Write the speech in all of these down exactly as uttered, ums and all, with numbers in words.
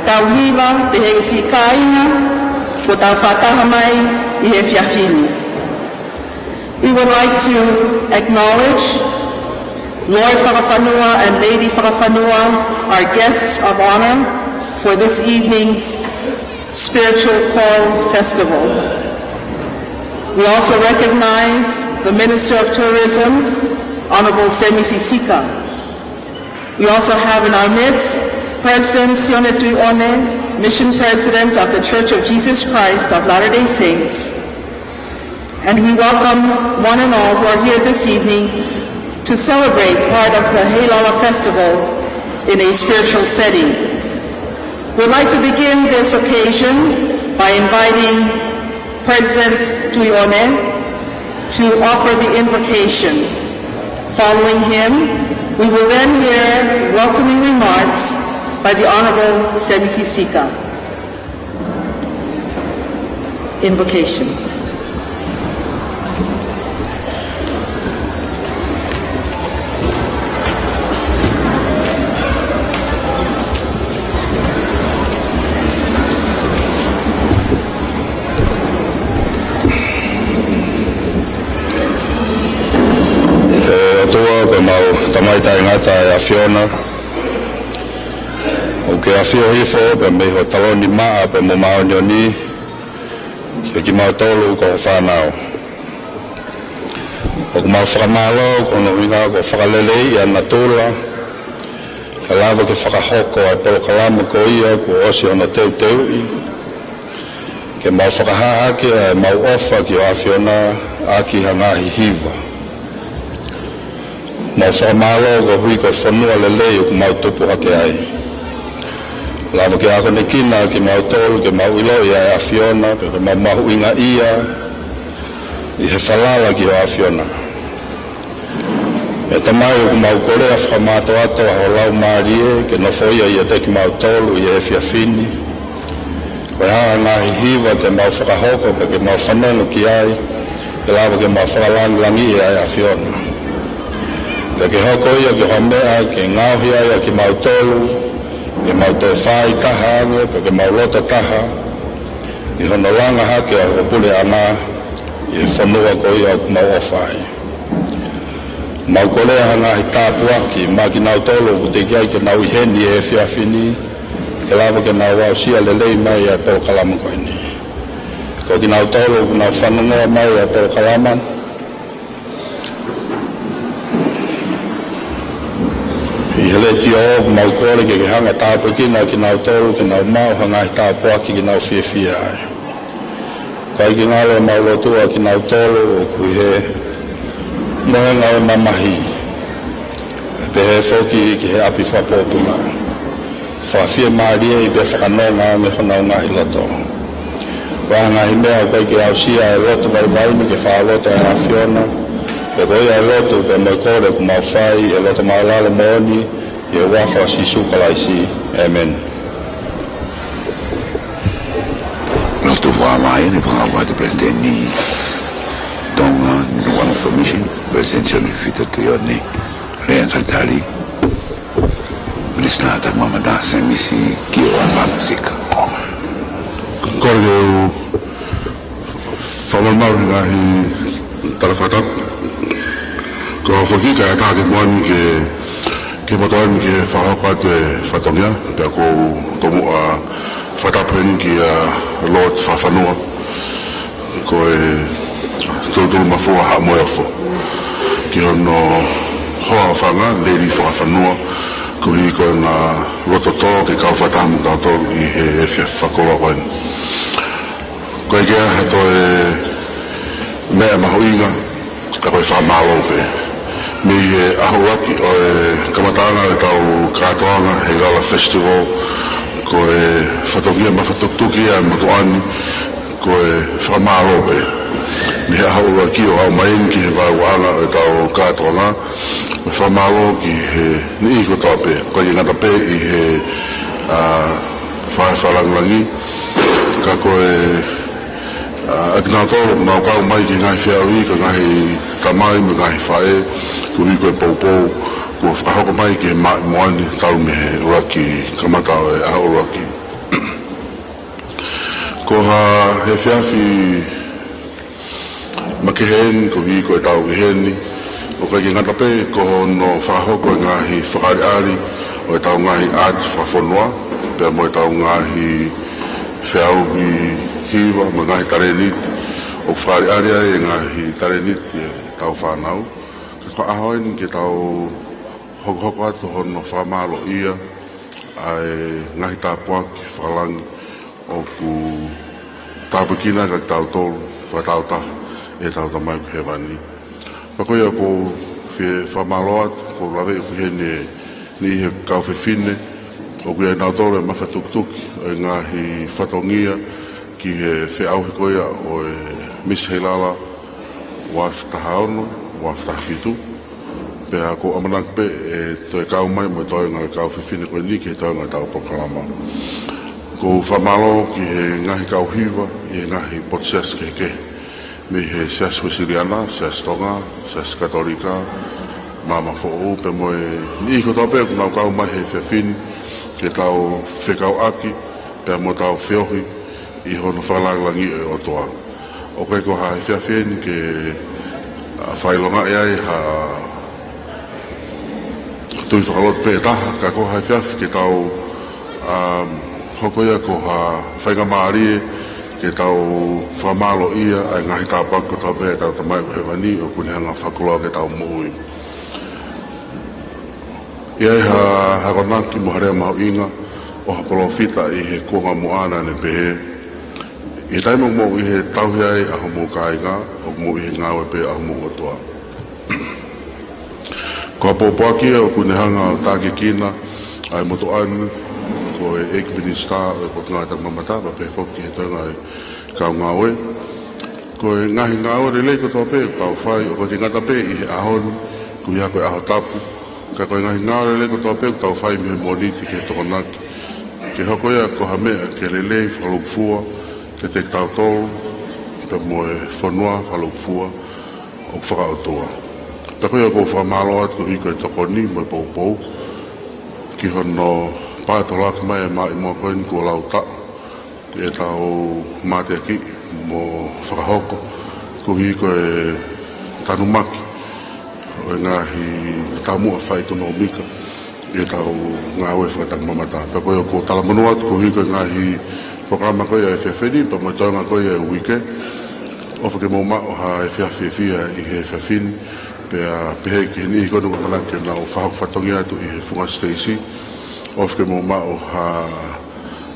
Kau hiva pehē ki he siʻi kāinga kuo tau fakataha mai ʻi he efiafi ni. We would like to acknowledge Lord Fakafanua and Lady Fakafanua, our guests of honor for this evening's Spiritual Choral Festival. We also recognize the Minister of Tourism, Honorable Semisi Sika. We also have in our midst President Sione Tuione, Mission President of the Church of Jesus Christ of Latter-day Saints. And we welcome one and all who are here this evening to celebrate part of the Heilala Festival in a spiritual setting. We'd like to begin this occasion by inviting President Tuione to offer the invocation. Following him, we will then hear welcoming remarks by the Honorable Semisi Sika. Invocation. ʻE ʻOtua, ko ʻemau Tamai taʻengata ʻa e ʻAfiona, ʻoku ke ʻafio hifo pē mei ho taloni maʻa pea mo māʻoniʻoni kiate kimautolu ko ho fānau. ʻOku mau fakamālō ko hono ʻuhinga ko e fakaleleiʻi ʻa natula, kae lava ke fakahoko ʻa e polokalama ko ia kuo ʻosi hono teuteuʻi, ke mau fakahā ʻaki ʻa ʻemau ʻofa ki ho ʻAfiona ʻaki ha ngaahi hiva. Mau fakamālō koeʻuhi ko e fonua lelei ʻoku mau tupu hake ai. Lava ke akonekina kimautolu ke mau ʻiloʻi ʻa e ʻAfiona, pea ke mau mahuʻingaʻia ʻi he falala ki ho ʻAfiona. ʻE Tamai, ʻoku mau kolea fakamātoato ʻa ho Laumālie ke nofoʻia ʻiate kimautolu ʻi he efiafi ni. Ko e hā ha ngaahi hiva te mau fakahoko pea ke mau fanongo ki ai, ke lava ke mau fakalāngilangiʻi ʻa e ʻAfiona. Pea ke hoko ia ko ha meʻa ke ngaohi ai ʻa kimautolu, ke mau toe fāitaha ange, pea ke mau loto taha ʻi hono langa hake ʻa ho puleʻanga ʻi he fonua ko ia ʻoku mau ʻofa ai. Mau kolea ha ngaahi tāpuaki maʻa kinautolu ʻoku teʻeki ai ke nau ʻi heni he efiafi ni, ke lava ke nau aʻusia lelei mai ʻa e polokalama ko eni. Ko kinautolu ʻoku nau fanongoa mai ʻa e polokalama ʻi he letiō, ʻoku mau kole ke ke hanga ʻo tāpuekina kinautolu ke nau maʻu ha ngaahi tāpuaki ke nau fiefia ai. Kae ke ngalo ʻemau lotua kinautolu ʻoku ʻi he mohenga ʻo e mamahi, pehē foki ki he ʻapi fakapōpula. Fakafiemālieʻi pea fakanonga ange honau ngaahi loto. Ko e ngaahi meʻa ʻoku ʻikai ke aʻusia ʻe he lotu vaivai ni ke fakalotoʻi ʻa e ʻAfiona, pea ko ia ʻa e lotu pea mo e kole ʻoku mau fai ʻi he loto māʻulalo moʻoni, ʻi he huafa ʻo Sīsū Kalaisi. ʻĒmeni. Lotu fakavai ni, fakavai atu Palesiteni Tonga Nukuʻalofa Mission, Palesiteni Sione Fifita Tuione Leʻatalitali, Minisitā Taumaʻa Mata Semisi Kioa Mafusika. Kole ke u fakamalumalu he ngaahi tala fakatapu. Ko e foki ka ʻatā ke moani ke, ke moto ani ke fakahoko atu e fatongia, pea ko u tomuʻa fakatapu heni kia Lord Fakafanua, ko e Tolutolu Mafua Haʻa Moheofo, ki hono hoa ʻofaʻanga, Lady Fakafanua, koeʻuhi ko ʻena loto tō ke kau fakataha mo kitautolu ʻi he efiafi fakakoloa ko eni. Ko e ʻikai ke ʻi ai ha toe meʻa mahuʻinga, ka ko e fakamālō pē. Mei he ʻaho ʻuluaki ʻo e kamataʻanga ʻo ʻetau kātoanga Heilala Festival, ko e fatongia mafatukituki ia ʻa e motuʻa ni, ko e fakamālō pē. Mei he ʻaho ʻuluaki ʻo aʻu mai eni ki he vaeuaʻanga ʻo ʻetau kātoanga, ko e fakamālō ki he niʻihi kotoa pē, ʻikai ke ngata pē ʻi he, ā, faʻē fakalāngilangi, ka ko e, ā, ʻa kinautolu ʻoku nau kau mai ki he ngaahi feʻauhi, ko e ngaahi tamai mo e ngaahi faʻē, koeʻuhi ko e poupou kuo fakahoko mai ki he moʻoni talu mei he ʻuluaki kamata ʻo e ʻaho ʻuluaki. Ko ha efiafi makehe eni koeʻuhi ko ʻetau ʻi heni, ʻo ʻikai ke ngata pē ko hono fakahoko e ngaahi fakaʻaliʻali ʻo ʻetau ngaahi ʻaati fakafonua, pea mo ʻetau ngaahi feʻauhi hiva, mo e ngaahi talēniti, ʻoku fakaʻaliʻali ai e ngaahi talēniti ʻetau fānau. Ka ko e ʻaho eni ke tau hokohoko atu hono fakamālōʻia ʻa e ngaahi tāpuaki fakalangi ʻoku tāpuekina ai kitautolu fakatāutaha ʻe heʻetau Tamai ʻoku ʻi hēvani. Pea ko ia ʻoku ou fie fakamālō atu, ʻoku ou laveʻi ʻoku ʻi heni e niʻihi e kau fefine, ʻoku ʻi ai ʻia kinautolu e mafatukituki ʻo e ngaahi fatongia ki he feʻauhi ko ia ʻo e Miss Heilala ua afe taha ono, ua afe taha fitu. Pea ʻoku ou ʻamanaki pē ʻe toe kau mai mo e toenga e kau fefine ko eni ki he toenga ʻetau polokalama. ʻOku ou fakamālō ki he ngaahi kau hiva ʻi he ngaahi potu siasi kehekehe, mei he Siasi Uēsiliana, Siasi Tonga, Siasi Katolika, Maama Foʻou, pea mo e niʻihi kotoa pē ʻoku nau kau mai he efiafi ni ke tau fekauʻaki pea mo tau feohi ʻi hono fakalāngilangiʻi ʻo e ʻOtua. ʻOku ʻikai ko ha efiafi eni ke, ʻa, fakaʻilongaʻi ai ha tui fakalotu pē ʻe taha, ka ko ha efiafi ke tau, um, hoko ia ko ha faingamālie ke tau fakamālōʻia ʻa e ngaahi tāpuaki kotoa pē ʻa ʻetau Tamai ʻoku ʻi hēvani ʻoku ne hanga ʻo fakakoloa ki heʻetau moʻui. ʻI ai ha, ha akonaki mo ha lea mahuʻinga ʻo ha palōfita ʻi he kuonga muʻa naʻa ne pehē, ʻi he taimi ʻoku mou ʻi he tauhi ai ʻa homou kāinga, ʻoku mou ʻi he ngāue pē ʻa homou ʻOtua. Ko e pōpoaki ia ʻoku ne hanga ʻo tākiekina ʻa e motuʻa ni, ko e ʻEiki Minisitā ʻo e Potungāue Tapu Mamata, pea pehē foki ki he toenga e kau ngāue. Ko e ngaahi ngāue lelei kotoa pē ʻoku tau fai, ʻoku ʻikai ke ngata pē ʻi he ʻaho ni, koeʻuhi ko e ʻaho tapu, ka ko e ngaahi ngāue lelei kotoa pē ʻoku tau fai mei he Mōnite ki he Tokonaki, ke hoko ia ko ha meʻa ke lelei fakalūkufua kiate kitautolu, pea mo e fonua fakalūkufua ʻoku fakaʻotua. Pea ko ia ʻoku ou fakamālō atu koeʻuhi ko e tokoni mo e poupou ki hono pae tolaki mai e maʻimoa ko eni kuo lau taʻu ʻetau mateaki mo fakahoko koeʻuhi ko e tanumaki ʻo e ngaahi taumuʻa fakaʻekonōmika ʻetau ngāue fakatapu mamata. Pea ko ia ʻoku ou talamonū atu koeʻuhi ko e ngaahi polokalama ko ia ʻo e efiafi ni, pea mo e toenga ko ia e uike. ʻOfa ke mou maʻu ha efiafi fiefia ʻi he efiafi ni, pea pehē ki he niʻihi ko eni ʻoku ʻamanaki ke nau fakahoko fatongia atu ʻi he funga siteisi. ʻOfa ke mou maʻu ha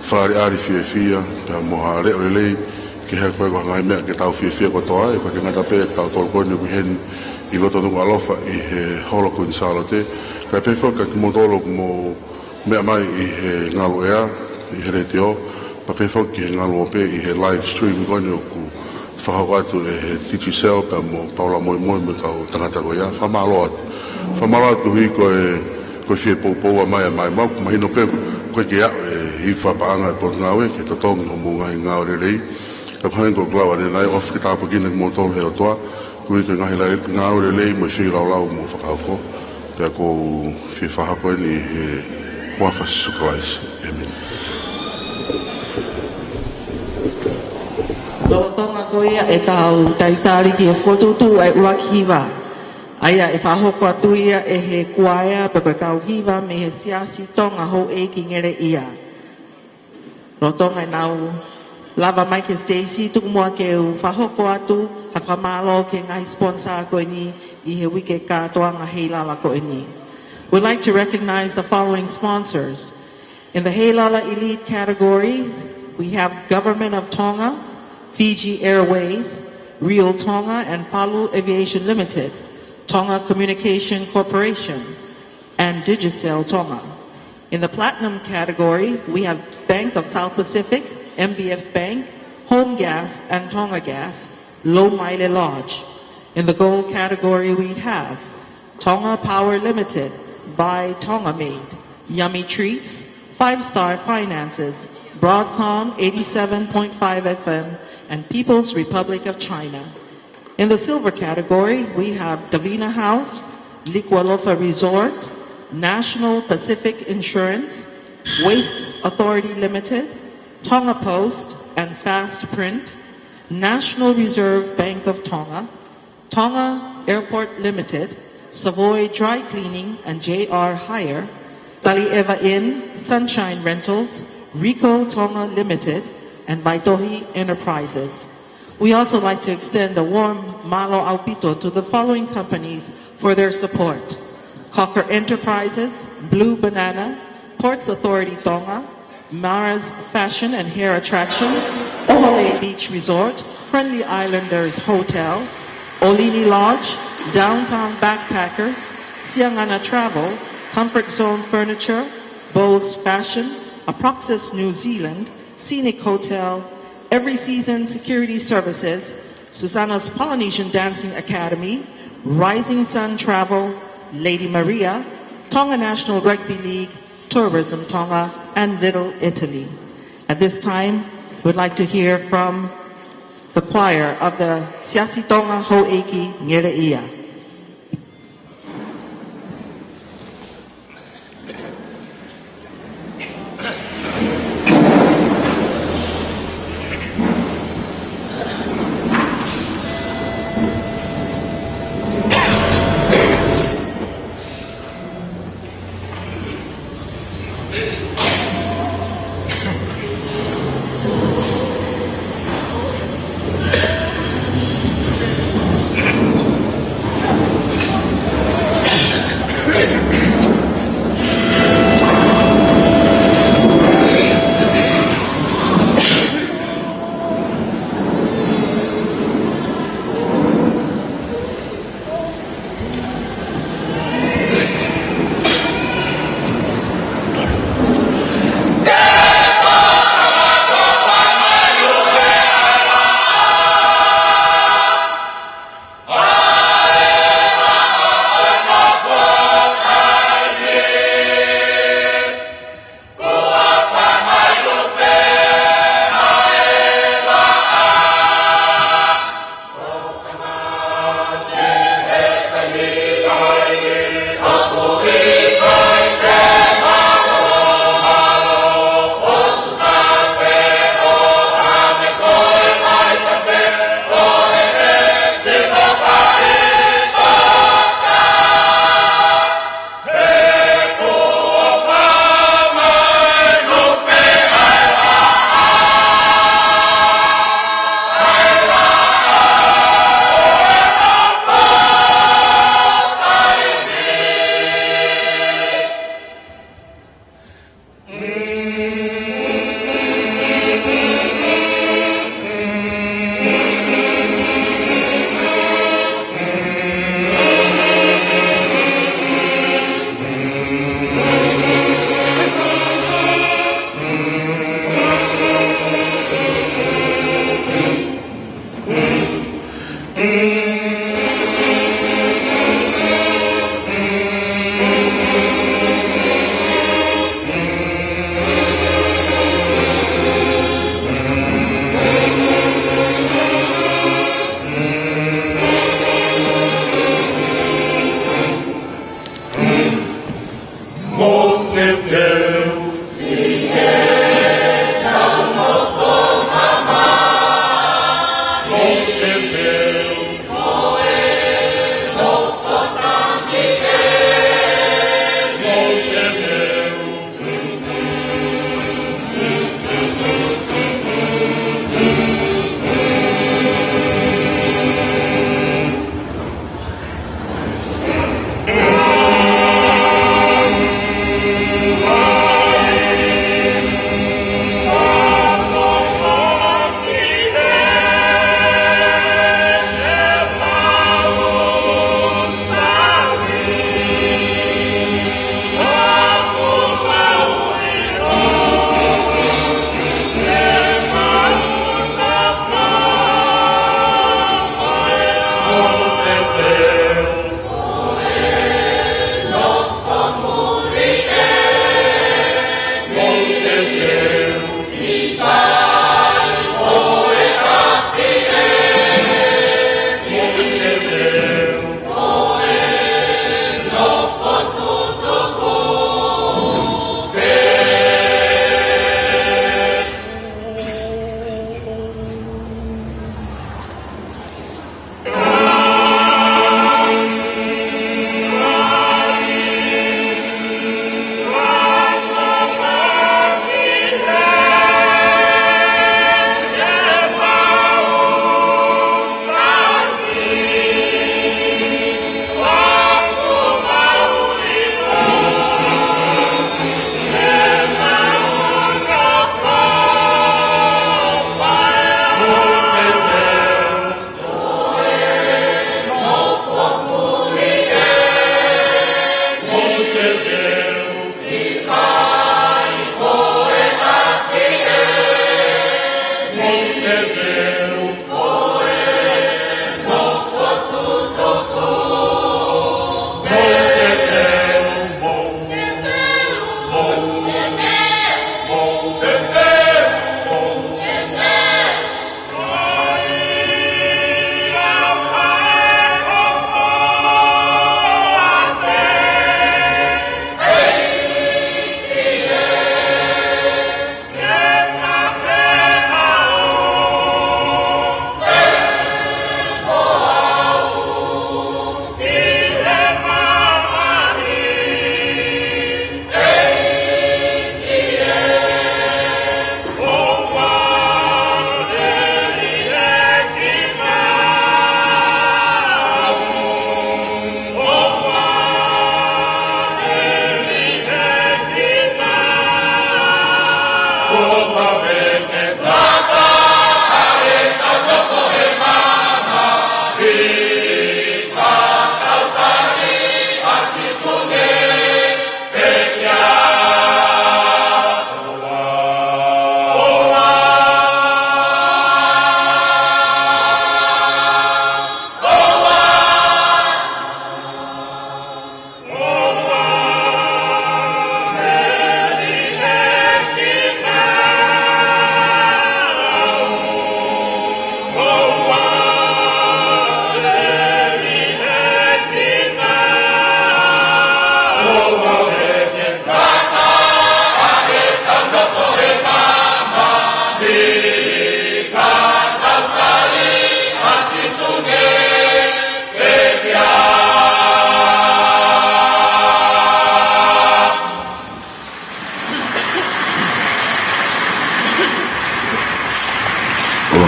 fakaʻaliʻali fiefia, pea mo ha leʻo lelei, ke hoko ko e ngaahi meʻa ke tau fiefia kotoa ai, ʻoku ʻikai ke ngata pē kitautolu ko eni ʻoku ʻi heni ʻi loto Nukuʻalofa ʻi he Holo Kuini Sālote, kae pehē foki kia kimoutolu ʻoku mou meʻa mai ʻi he ngalu ʻea, ʻi he letiō, pea pehē foki ki he ngalu ope ʻi he live stream ko eni ʻoku fakahoko atu ʻe he Digicel pea mo Paula Moimoi mo e kau tangata ko ia. Fakamālō atu. Fakamālō atu koeʻuhi ko e, ko e fie poupou mai ʻa e maʻimoa, ʻoku mahino pē ʻoku ʻikai ke aʻu e hiva paʻanga e Potungāue ke totongi hoʻomou ngaahi ngāue lelei. Ka ko e hā eni ʻoku ou lau ʻanenai, ʻofa ke tāpuekina kimoutolu ʻe he ʻOtua koeʻuhi ko e ngaahi la-, ngāue lelei mo e feilaulau ʻoku mou fakahoko. Pea ʻoku ou fie fakahoko eni ʻi he huafa ʻo Sīsū Kalaisi. ʻĒmeni. Lolotonga ko ia ʻetau talitali ki he fokotuʻutuʻu ʻa e ʻuluaki hiva, ʻa ia ʻe fakahoko atu ia ʻe he kuaea pe ko e kau hiva mei he Siasi Tonga Houʻeiki Ngeleʻia. Lolotonga ʻenau lava mai ki he siteisi, tuku muʻa ke u fakahoko atu ha fakamālō ki he ngaahi sponsor ko eni ʻi he uike kātoanga Heilala ko eni. We'd like to recognize the following sponsors. In the Heilala Elite category, we have Government of Tonga, Fiji Airways, Real Tonga and Palu Aviation Limited, Tonga Communication Corporation, and Digicel Tonga. In the platinum category, we have Bank of South Pacific, M B F Bank, Home Gas, and Tonga Gas, Lomaile Lodge. In the gold category, we have Tonga Power Limited, by Tonga Made, Yummy Treats, Five Star Finances, Broadcom eighty-seven point five F M, and People's Republic of China. In the silver category, we have Davina House, Nukuʻalofa Resort, National Pacific Insurance, Waste Authority Limited, Tonga Post, and Fast Print, National Reserve Bank of Tonga, Tonga Airport Limited, Savoy Dry Cleaning and J R Hire, Taliʻeva Inn, Sunshine Rentals, Rico Tonga Limited, and Vaitohi Enterprises. We also like to extend a warm mālō ʻaupito to the following companies for their support: Cocker Enterprises, Blue Banana, Ports Authority Tonga, Mara's Fashion and Hair Attraction, ʻOhole Beach Resort, Friendly Islanders Hotel, ʻOlini Lodge, Downtown Backpackers, Siangana Travel, Comfort Zone Furniture, Bose Fashion, Aproxis New Zealand, Scenic Hotel, Every Season Security Services, Susanna's Polynesian Dancing Academy, Rising Sun Travel, Lady Maria, Tonga National Rugby League, Tourism Tonga, and Little Italy. At this time, we'd like to hear from the choir of the Siasi Tonga Houʻeiki Ngeleʻia.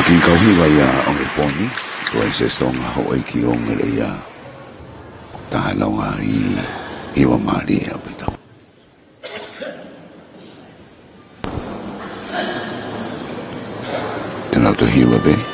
ʻOku kau hiva ia ʻo e pō ni, ko e Sestonga Houʻeiki ʻo Ngeleia. Taha nonga ʻi hiva mālie ʻaupito. Te nau toe hiva pē.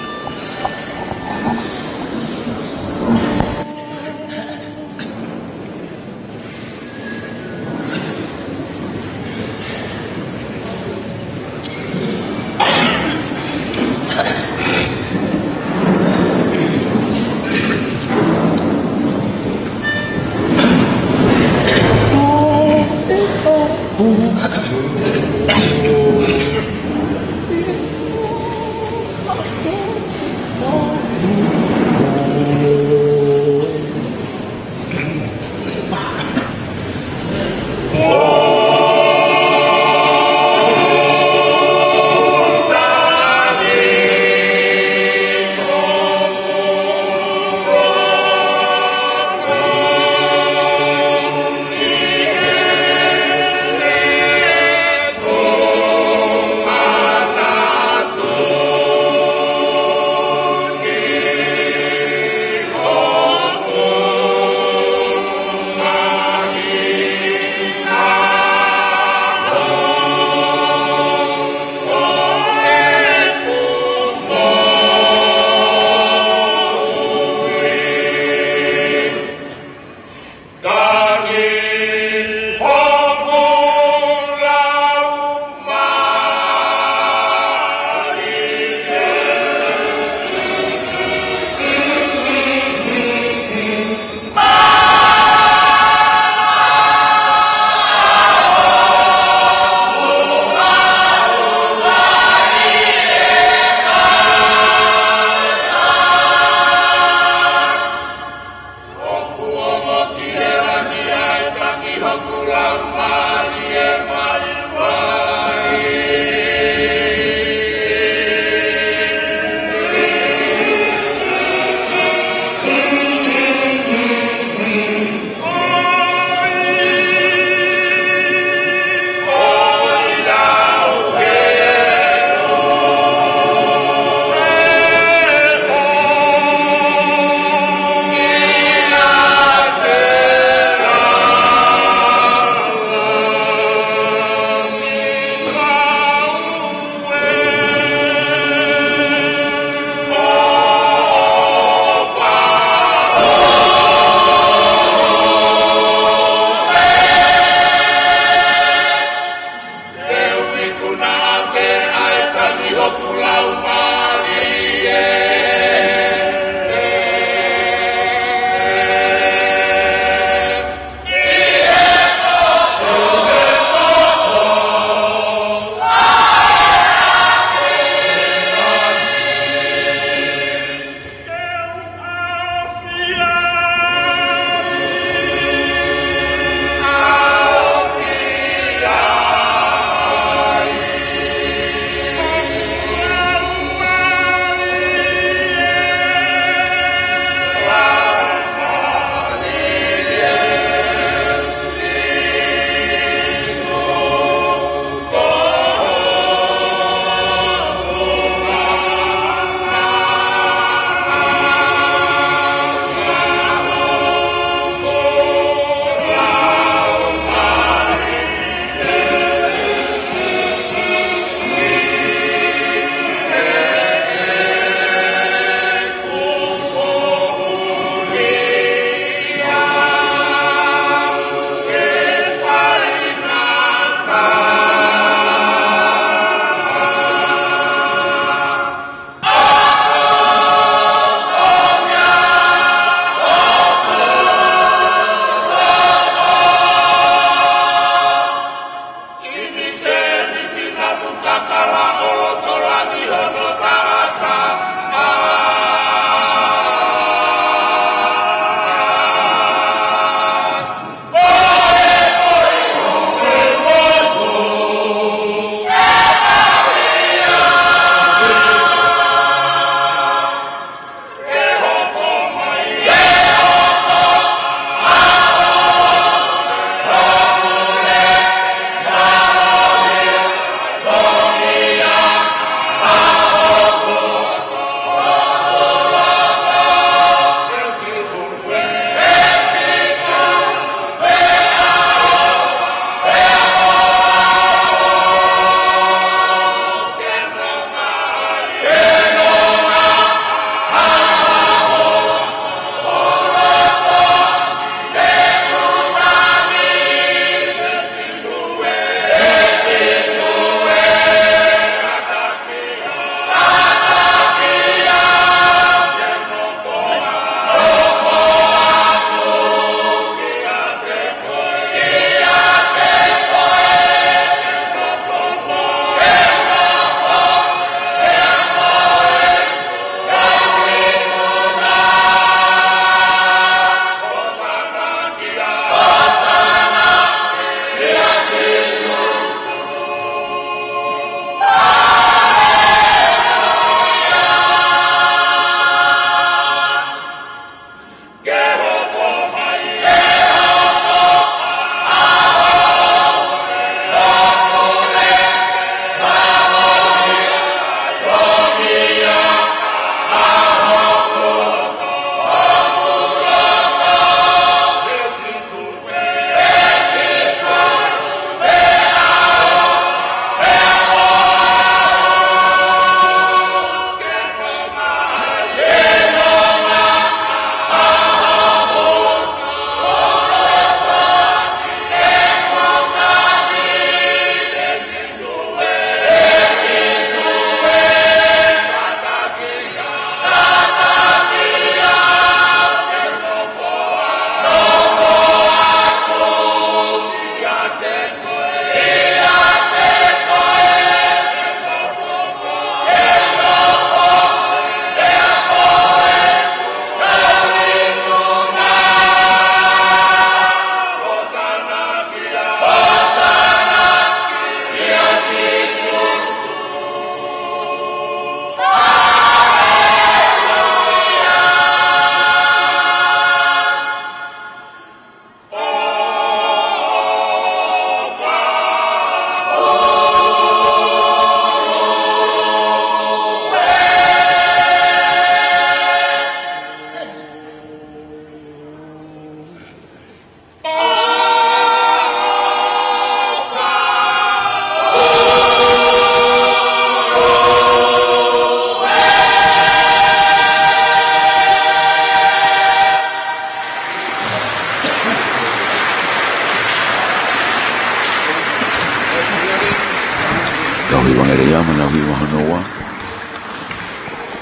ʻOku hiva Ngeleia mo ʻena hiva hono ua.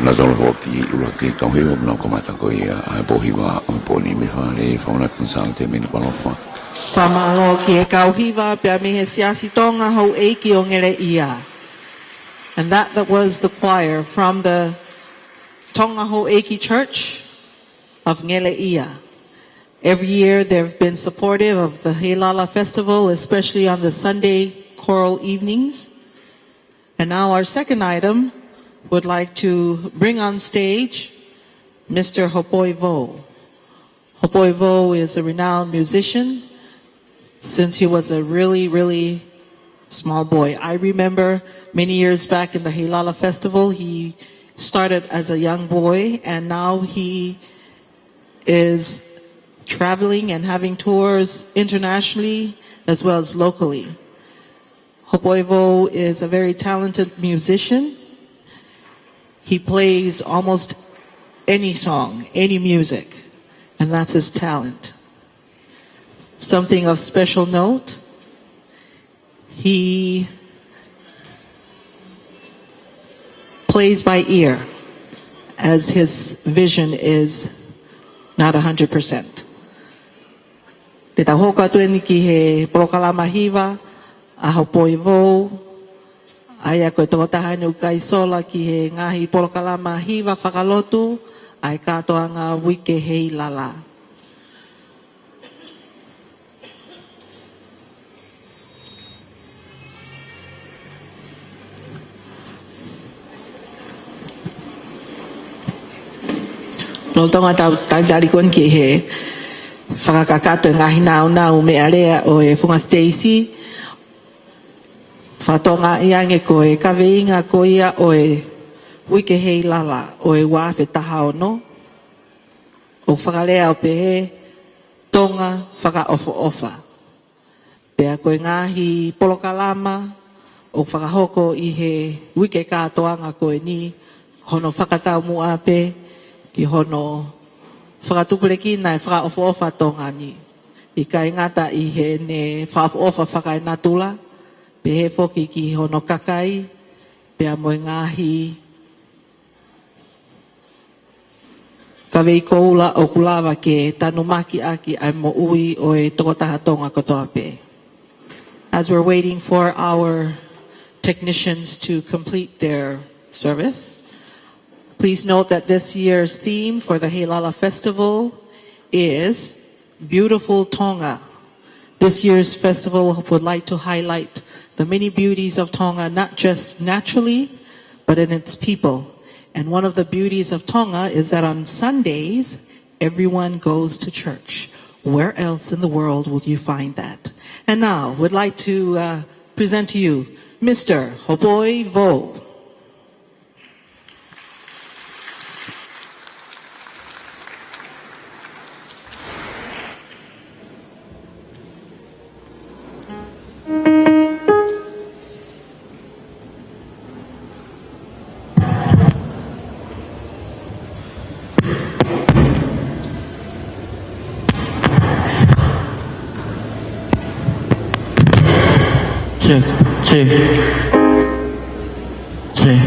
Naʻa tau ʻuluaki ʻuluaki kau hiva, naʻa ku kamata ko ia ʻa e pō hiva ʻo e pō ni. Mei fale Fauna Consulting, mei Nukuʻalofa. Fakamālō ki he kau hiva pea mei he Siasi Tonga Houʻeiki ʻo Ngeleia. And that, that was the choir from the Tonga Houʻeiki Church of Ngeleia. Every year they've been supportive of the Heilala Festival, especially on the Sunday choral evenings. And now our second item would like to bring on stage Mister Hopoi Vou. Hopoi Vou is a renowned musician since he was a really, really small boy. I remember many years back in the Heilala Festival, he started as a young boy, and now he is traveling and having tours internationally as well as locally. Hopoi Vou is a very talented musician. He plays almost any song, any music, and that's his talent. Something of special note, he plays by ear, as his vision is not a hundred percent. Te tau hoko atu eni ki he polokalama hiva ʻa Hopoi Vou, ʻa ia ko e tokotaha eni ʻoku kei sola ki he ngaahi polokalama hiva fakalotu ʻa e kātoanga Uike Heilala. Lolotonga ʻetau talitali ko eni ki he fakakakato e ngaahi nāunau meʻalea ʻo e Funga Stacy, fakatokangaʻi ange ko e kaveinga ko ia ʻo e Uike Heilala ʻo e ua afe taha ono, ʻoku fakalea ʻo pehē, Tonga Fakaʻofoʻofa. Pea ko e ngaahi polokalama ʻoku fakahoko ʻi he uike kātoanga ko eni, ko hono fakataumuʻa pē ki hono fakatupulekina e fakaʻofoʻofa Tonga ni. ʻIkai ngata ʻi heʻene fakaʻofoʻofa fakaenatula, pehē foki ki hono kakai, pea mo e ngaahi kavei koula ʻoku lava ke tanumaki ʻaki ʻa e moʻui ʻo e tokotaha Tonga kotoa pē. As we're waiting for our technicians to complete their service, please note that this year's theme for the Heilala Festival is Beautiful Tonga. This year's festival would like to highlight the many beauties of Tonga, not just naturally, but in its people. And one of the beauties of Tonga is that on Sundays, everyone goes to church. Where else in the world would you find that? And now, would like to, uh, present to you Mister Hopoi Vou. Check, check. Check.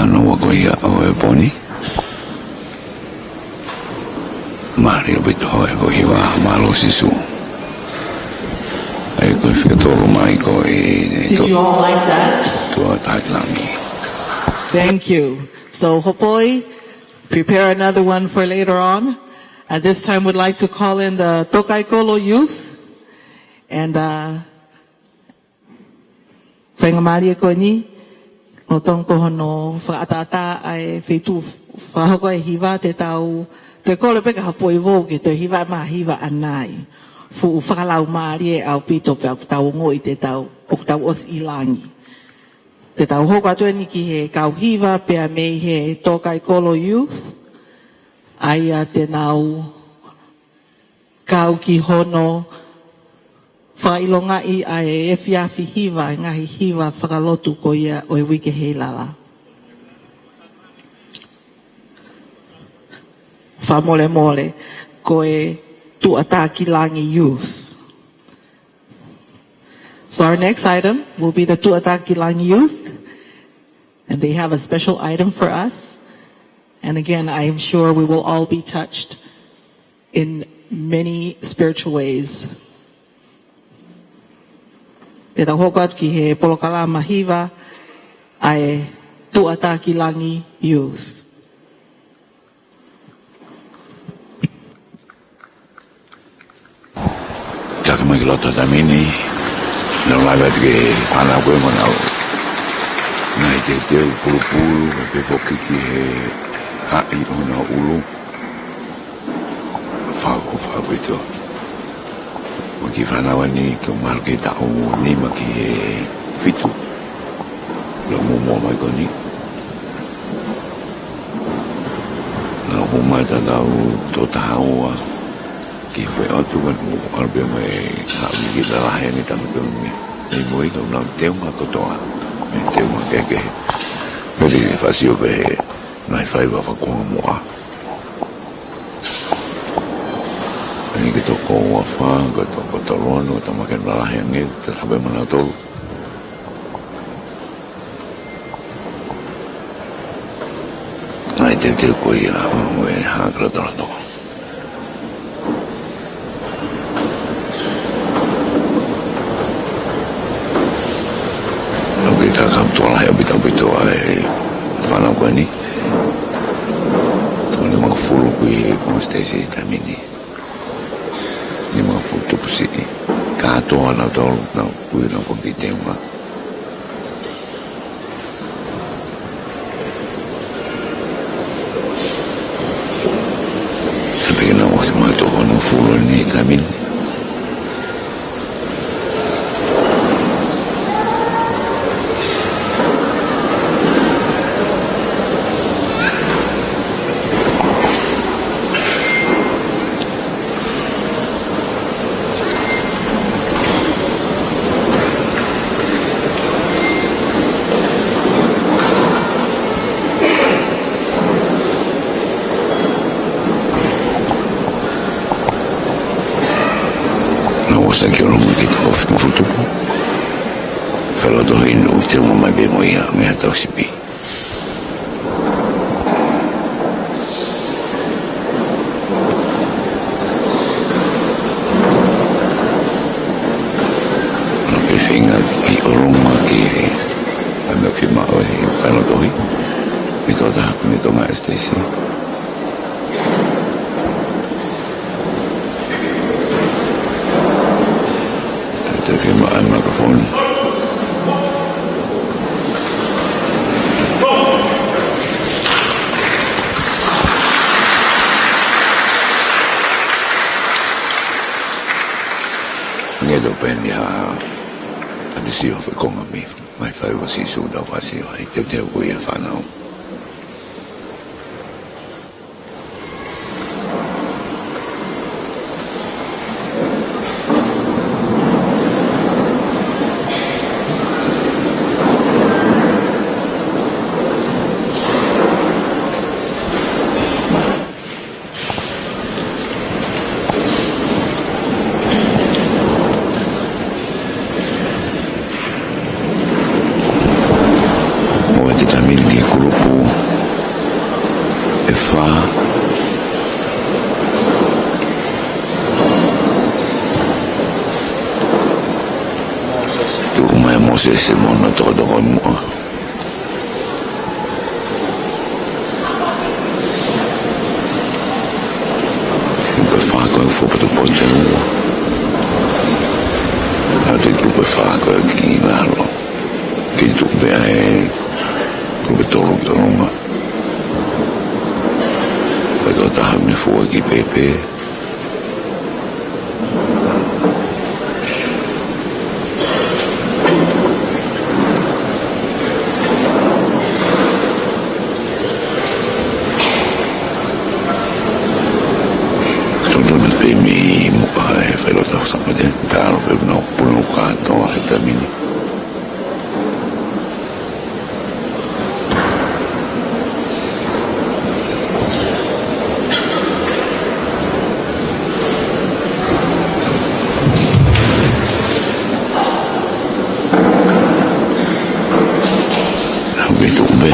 Naua ko ia ʻo e pō ni. Mālie ʻaupito e pō hiva, mālō Sīsū. ʻA ia ko e fika tolu mai ko e Did you all like that? Tuʻa Taki Langi. Thank you. So hopefully prepare another one for later on. At this time, we'd like to call in the Tōkaikolo Youth. And uh, faingamālie ko eni, ʻo tonu ko hono fakaʻataʻatā ʻa e feituʻu fakahoko e hiva, te tau, te kole pē ka hapoi vou ke toe hiva mai ha hiva ʻanai. Fuʻu fakalaumālie ʻaupito pē ʻoku tau ongoʻi te tau, ʻoku tau ʻosi ʻi langi. Te tau hoko atu eni ki he kau hiva pea mei he Tōkaikolo Youth, ʻa ia te nau kau ki hono fakaʻilongaʻi ʻa e efiafi hiva, e ngaahi hiva fakalotu ko ia ʻo e uike heilala. Fakamolemole, ko e Tuʻa Taki Langi Youth. So our next item will be the Tuʻa Taki Langi Youth, and they have a special item for us. And again, I am sure we will all be touched in many spiritual ways. Te tau hoko atu ki he polokalama hiva ʻa e Tuʻa Taki Langi Youth. Taki mai ki loto tamini, nau lave atu ki he fānau ko ē mo nau ngaahi teuteu pulupulu, pea pehē foki ki he haʻi ʻo honau ʻulu. Fakafetaʻi ʻaupito. Mo e kiʻi fānau ni, ko e mahalo ki he taʻu nima ki he fitu. Lo mo mo mai ko eni. Nau ō mai tatau tō taha ua ki he foʻi ʻotu, ka nau ʻalu pē mai haʻu ki he lalahi ange tama ko eni. Mei mo i ka nau teunga kotoa. Mei teunga kehekehe. Mei te fāsio pē he ngaahi faiva fakakuonga moʻa. Eni ke toko ua fā, ke toko tolu ono, tama ke lalahi ange, te tabe mana tolu. Ngaahi teuteu ko ia ʻo e hā kala tolo toko. ʻOku ʻikai ke kam tuala he ʻaupito ʻaupito ʻa e fānau ko eni. Tau nimangofulu ko ē he Konga Siteisi tamini. Nimangofulu tupu siʻi. Kātoa nautolu, nau kui nau fanga kiʻi teunga. Kapau ke nau ʻosi mai toko hongofulu ni tamini. Nau ʻosi ki ʻolunga ki he toko fitungofulu tupu. Fakalotolahi inu te uma mai pē mo ia mei ha tau sipi. Nau kei feinga ki ʻolunga ki he, ʻa e meʻa ke maʻu he fakalotolahi. Mei Tongatapu, mei Tonga S T C. Te ke maʻu e microphone. Nge tau peni ha, ha te sio fekonga mi, mai fai wa si su tau fasi wa, i te te ko ia fānau. ʻO e te tamini ki he kulupu Fā. Tuʻu mai Mōsese mo hono tokotoko ʻi muʻa. Tupe fā ko e fuʻu potopoto ʻe ua. Ka te tupe fā ko e ki lalo. Ke tupe ai, tupe tolu ki ʻolunga. Ko e toko taha mei he fua ki pēpē. Totonu pē mei muʻa e fai lota fusapate, talo pē no puno kātoa he taimi ni. Awe tuʻu pē.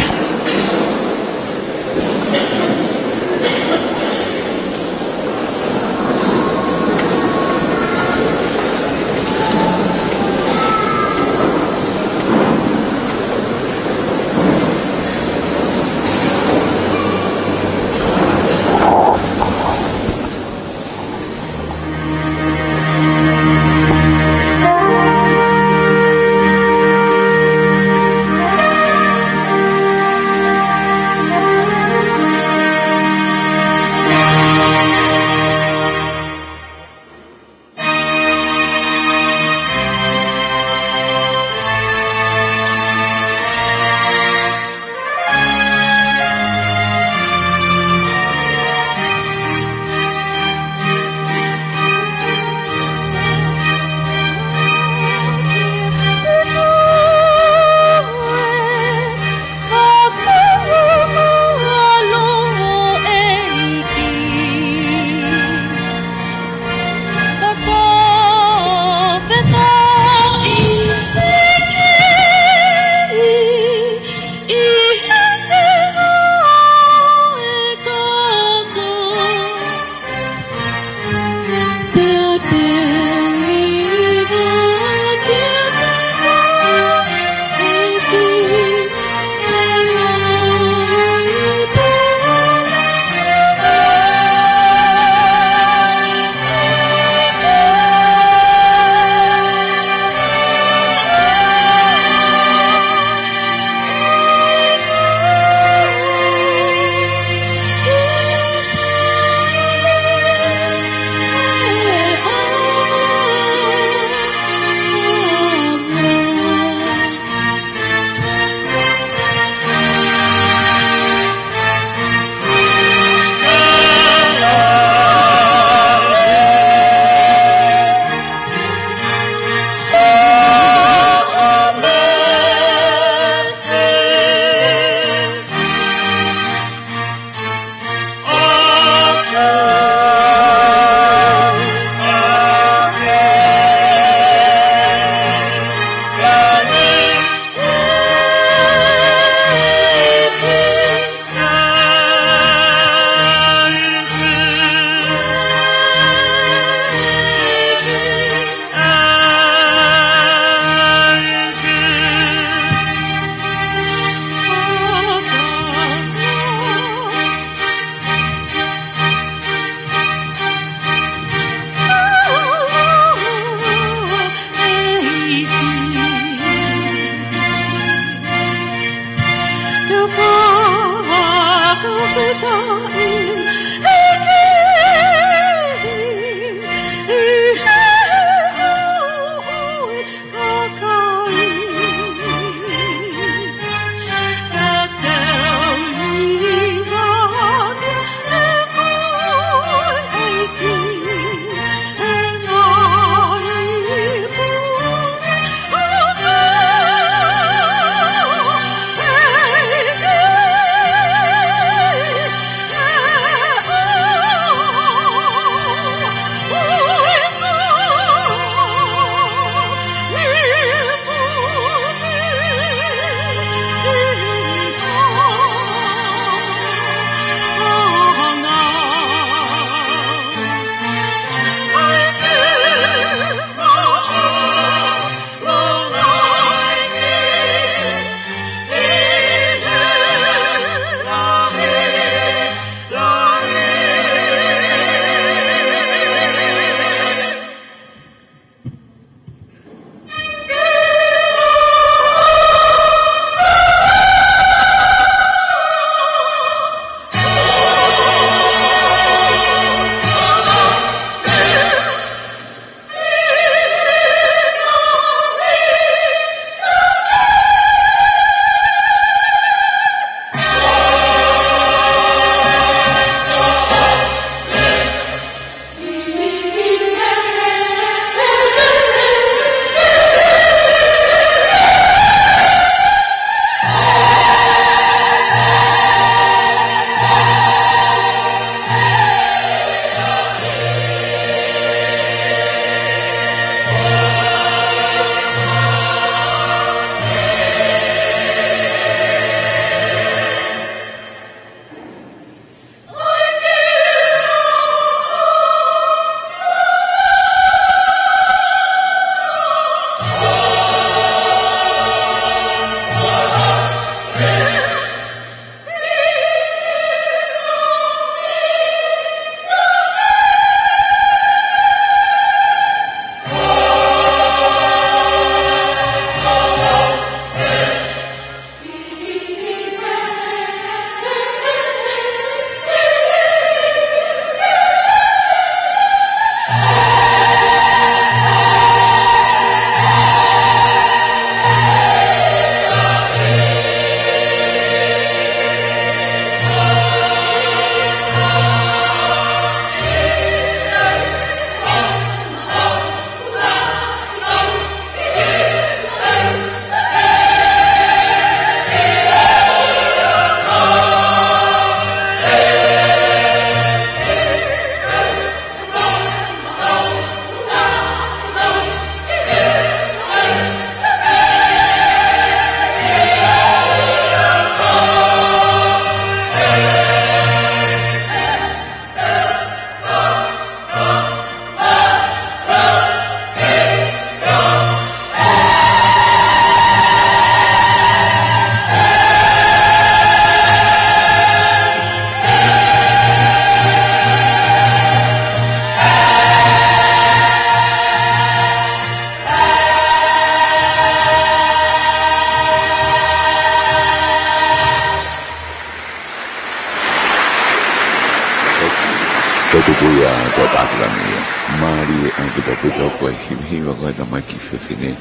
Ko e tuku ia ko e Tākilangi ia. Mālie ʻaupito ʻaupito ko e hivahiva ko e tamaiki fefine.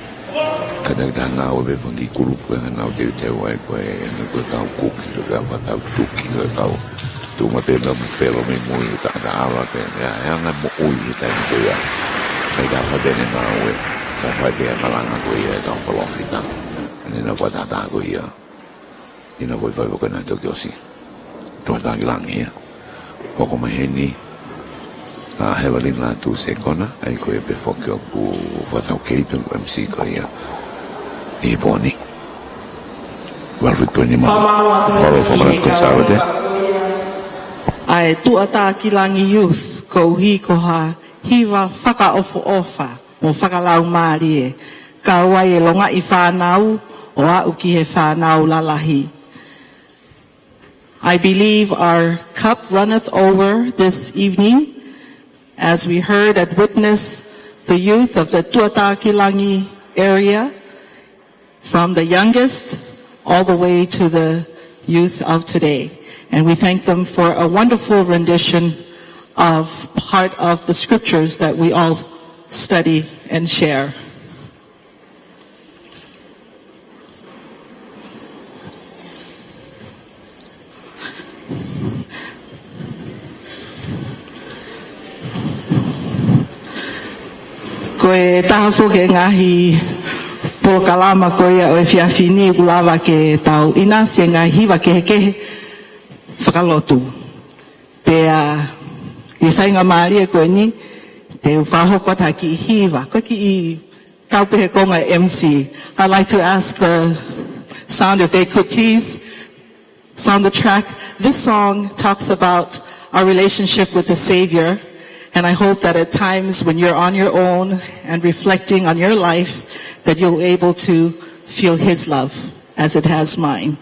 Ka takitaha ngāue pē pangikulupu e hanau teuteu ai ko e anga ko e kau kuki, ko e kau fakatau tuki, ko e kau tuʻu maʻu pē mo felo mei mui ʻo taʻataʻa ava ke mea e anga moʻui he taimi ko ia. Kae taha fai pē ʻene ngāue, kae fai pē e malanga ko ia e kau palōfita. ʻAnenai ko e taʻataʻa ko ia. ʻIna ko e fai ko ena toki ʻosi. Tuʻa Tākilangi ia. Hoko mai heni. ʻA Hevalina Tusekona, ʻa ia ko ia pē foki ʻoku fakataukei pē ko e M C ko ia. ʻI he pō ni. Well, we put him on. Fakamālō atu. Fakamālō atu ko e Sāvate. ʻA e Tuʻa Tākilangi Youth, koeʻuhi ko ha hiva fakaʻofoʻofa mo fakalaumālie. Kau ai e longaʻi fānau, ʻo aʻu ki he fānau lalahi. I believe our cup runneth over this evening as we heard and witnessed the youth of the Tuʻa Tākilangi area, from the youngest all the way to the youth of today. And we thank them for a wonderful rendition of part of the scriptures that we all study and share. Ko e taha foki e ngaahi polokalama ko ia ʻo e efiafi ni ʻoku lava ke tau ʻinasi e ngaahi hiva kehekehe fakalotu. Pea ʻi he faingamālie ko eni, te u fakahoko atu ha kiʻi hiva, ko e kiʻi kau pē he konga M C. I'd like to ask the sound if they could please sound the track. This song talks about our relationship with the Savior, and I hope that at times when you're on your own and reflecting on your life, that you're able to feel His love as it has mine.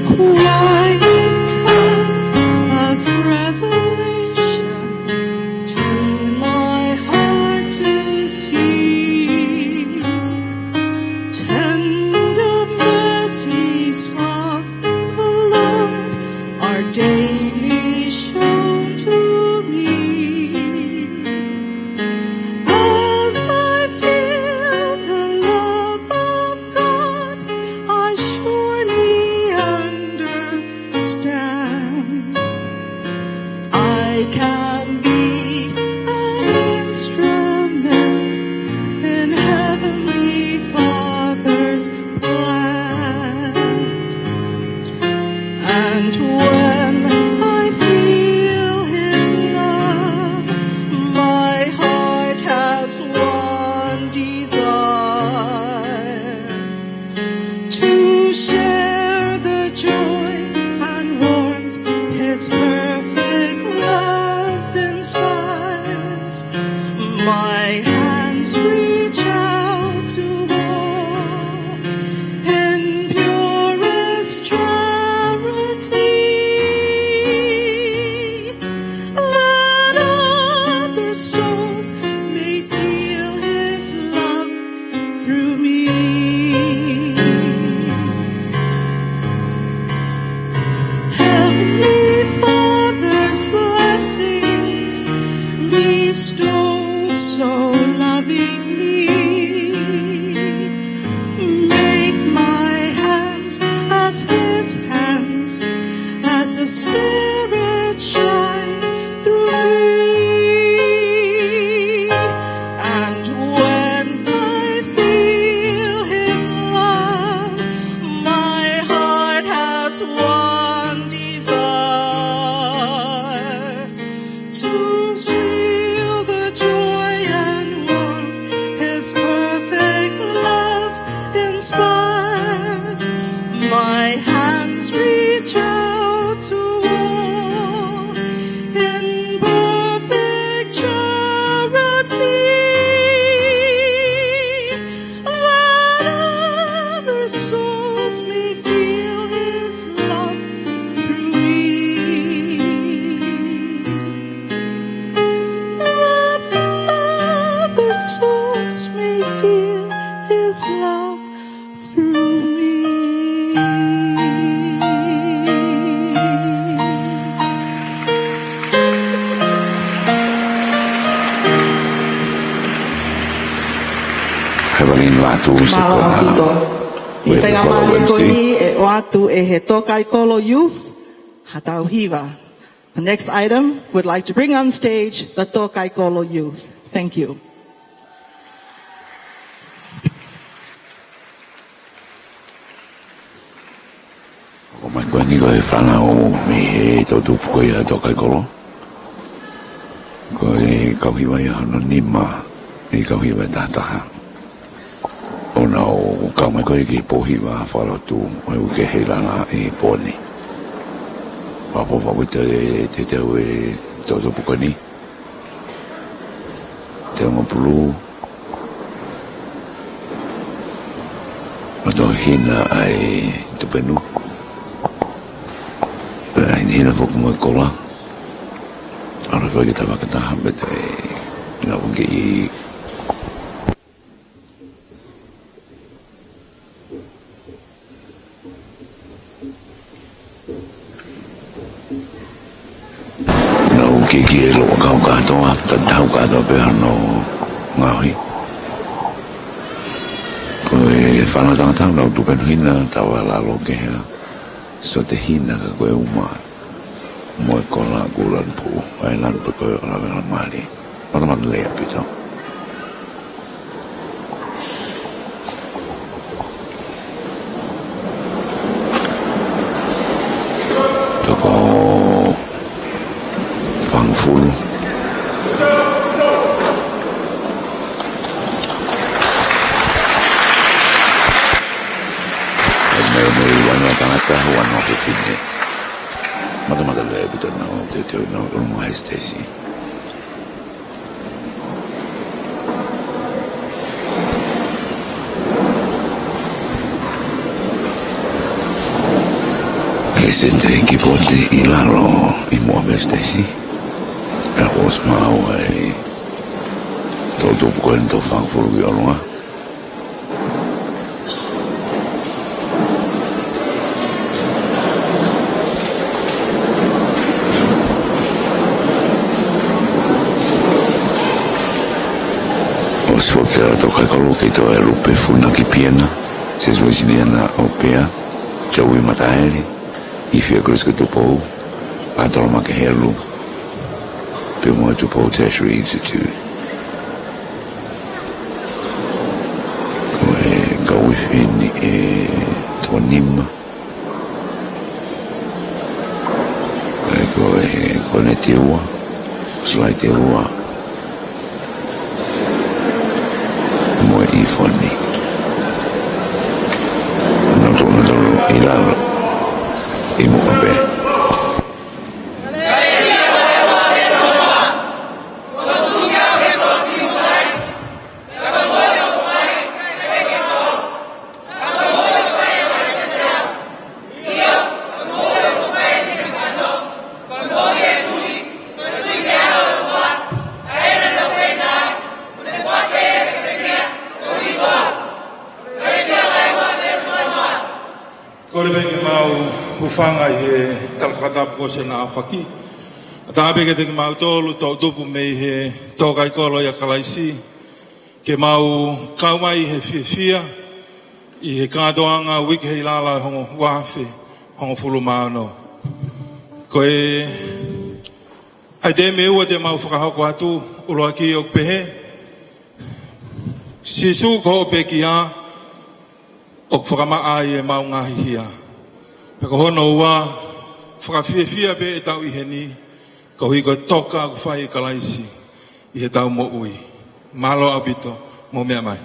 Quiet time of revelation, tune my heart to see. Tender mercies of the Lord are daily shown to me. As I feel the love of God, I surely understand. I can be an instrument in Heavenly Father's plan. And when I feel His love, my heart has one desire, to share the joy and warmth His perfect love inspires. My hands reach out to all in purest charity. Let other souls may feel His love through me. Heavenly Father's blessings bestowed so lovingly, make my hands as His hands, as the Spirit shines through me. And when I feel His love, my heart has one desire, to feel the joy and warmth His perfect love inspires. My hands reach out To all in perfect charity, that other souls may feel his love through me. That other souls may feel his love through me. Evelyn Latu. Mālō ʻaupito. ʻI he faingamālie ko eni ʻe ʻoatu ʻe he Tōkaikolo Youth ha tau hiva. The next item, we'd like to bring on stage the Tōkaikolo Youth. Thank you. ʻOmai ko eni ko e fānau mei he toʻutupu ko ia Tōkaikolo. Ko e kau hiva ia hono nima ʻi he kau hiva ʻe tahataha. ʻO nau kau mai ko ē ki he pō hiva fakalotu ʻo e uike Heilala ʻi Pōni. Pea ʻoku ou fakaʻamu ke teuteu e toʻutupu ko eni. Teunga pulu. Mātuʻa hina ʻa e tupenu. Pea hinehina foki mo e kola. ʻAlu hifo ki he tafaʻaki ʻe taha pea toe ʻalu hifo ki Nau kiki e loa kau kātoa, tatau kātoa pē hono ngaohi. Ko e fānau tangata nau tupenu hina, tau ʻalu ʻo kehe, sote hina ka ko e uma mo e kola kuo lanu puʻu, ʻa e lanu pē ko e ʻo lave la mali. Matamata lelei ʻaupito. Toko fāngofulu. ʻE meimei ua noa tangata, ua noa fefine. Matamata lelei ʻaupito, nau teuteu, nau ʻulumoa he siteisi. Ke sete kipote ʻi lalo ʻi muʻa mei he siteisi. Pea ʻosi maʻu ʻa e toʻutupu ko eni toko fāngofulu ki ʻolunga. ʻOsi foki ʻa Tōkaikolo kei toe ʻalu pē, Funaki Piana, Siasi Uēsiliana ʻo Pea, Joey Mataele, ʻIfia Grace ko Tupou, ʻAtola Makehelu, pea mo Tupou Tertiary Institute. Ko e kau ifi eni ʻe toko nima. ʻE ko e, ko ʻEne Teua, Salai Teua, mo e ʻIfoni. Nau toko tolu ʻi lalo ʻi muʻa pē. Kole pē ke mau hūfanga ʻi he tala fakatapu kuo ʻosi ʻaofaki. ʻAtā pē kiate kimautolu toʻutupu mei he Tōkaikolo ʻia Kalaisi, ke mau kau mai he fiefia ʻi he kātoanga uike Heilala ʻo e ua afe hongofulu mā ono. Ko e ʻaitemi ʻe ua te mau fakahoko atu, ʻuluaki ʻoku pehē, Sīsū ko hoʻo pekia, ʻoku fakamaʻa ai ʻemau ngaahi hia. Pea ko hono ua, fakafiefia pē ʻetau ʻi heni, koeʻuhi ko e toka ʻoku fai ʻe Kalaisi ʻi heʻetau moʻui. Mālō ʻaupito, mou meʻa mai.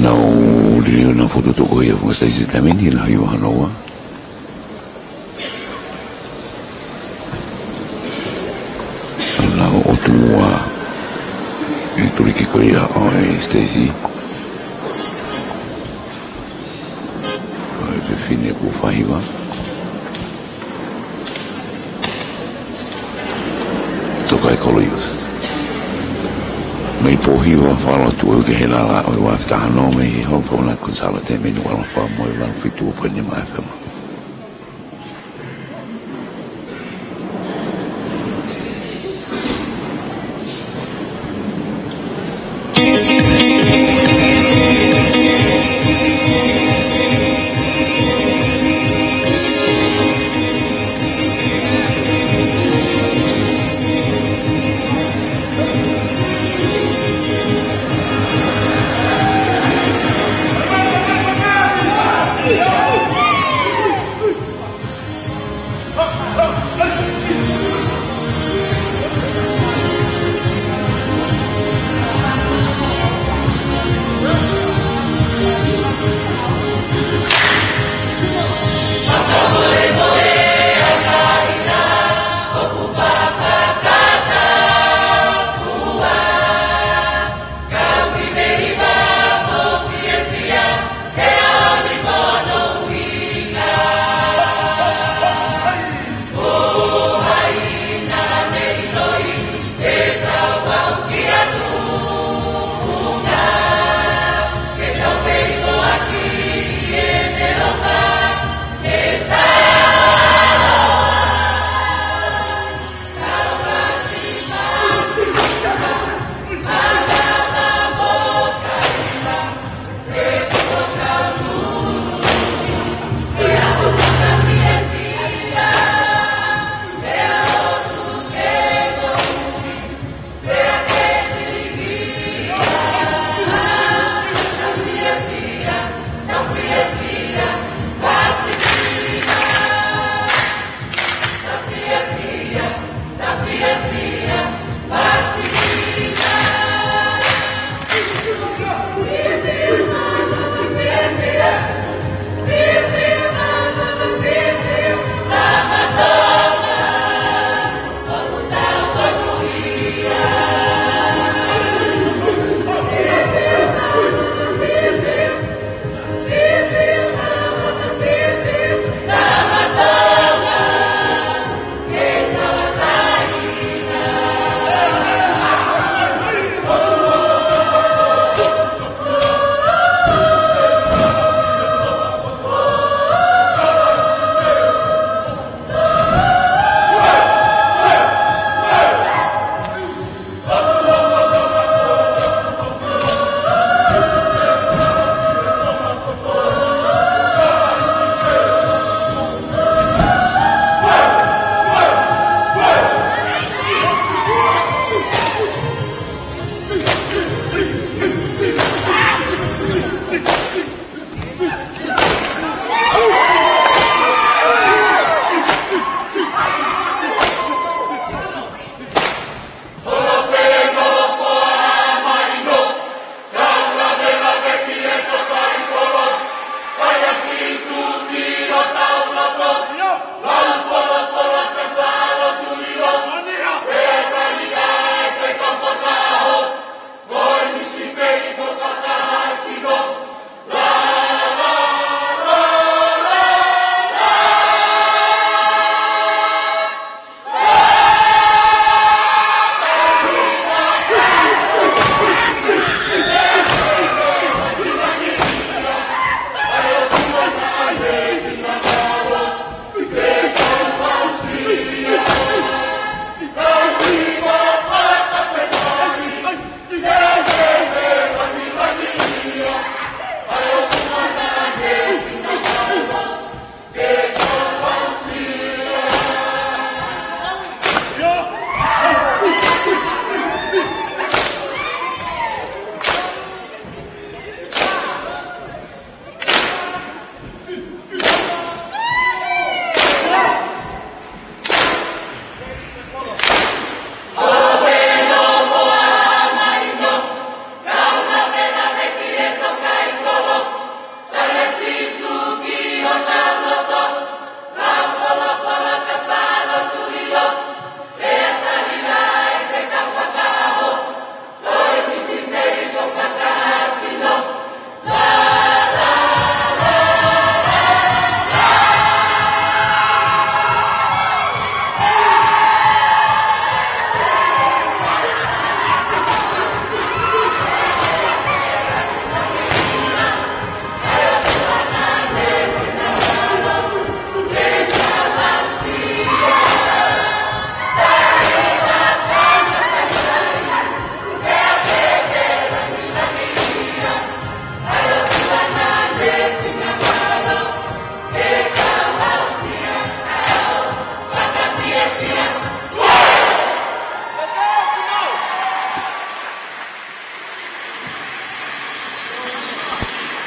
Nau liliu ʻena fokotuʻu ko ia ʻa e Funga Stacy Tamini, ʻena hiva hono ua. Nau ʻotu ua ʻi he tuliki ko ia ʻo e Stacy. ʻO e fefine kuo fai hiva. Toka e kolo ius. Mei he pō hiva fālotu ʻo e uike ʻe lala ʻo e ua afe taha ono mei he Hall Fakamanatu Consolidated mei Nukuʻalofa mo e valu fitu poini nima F M.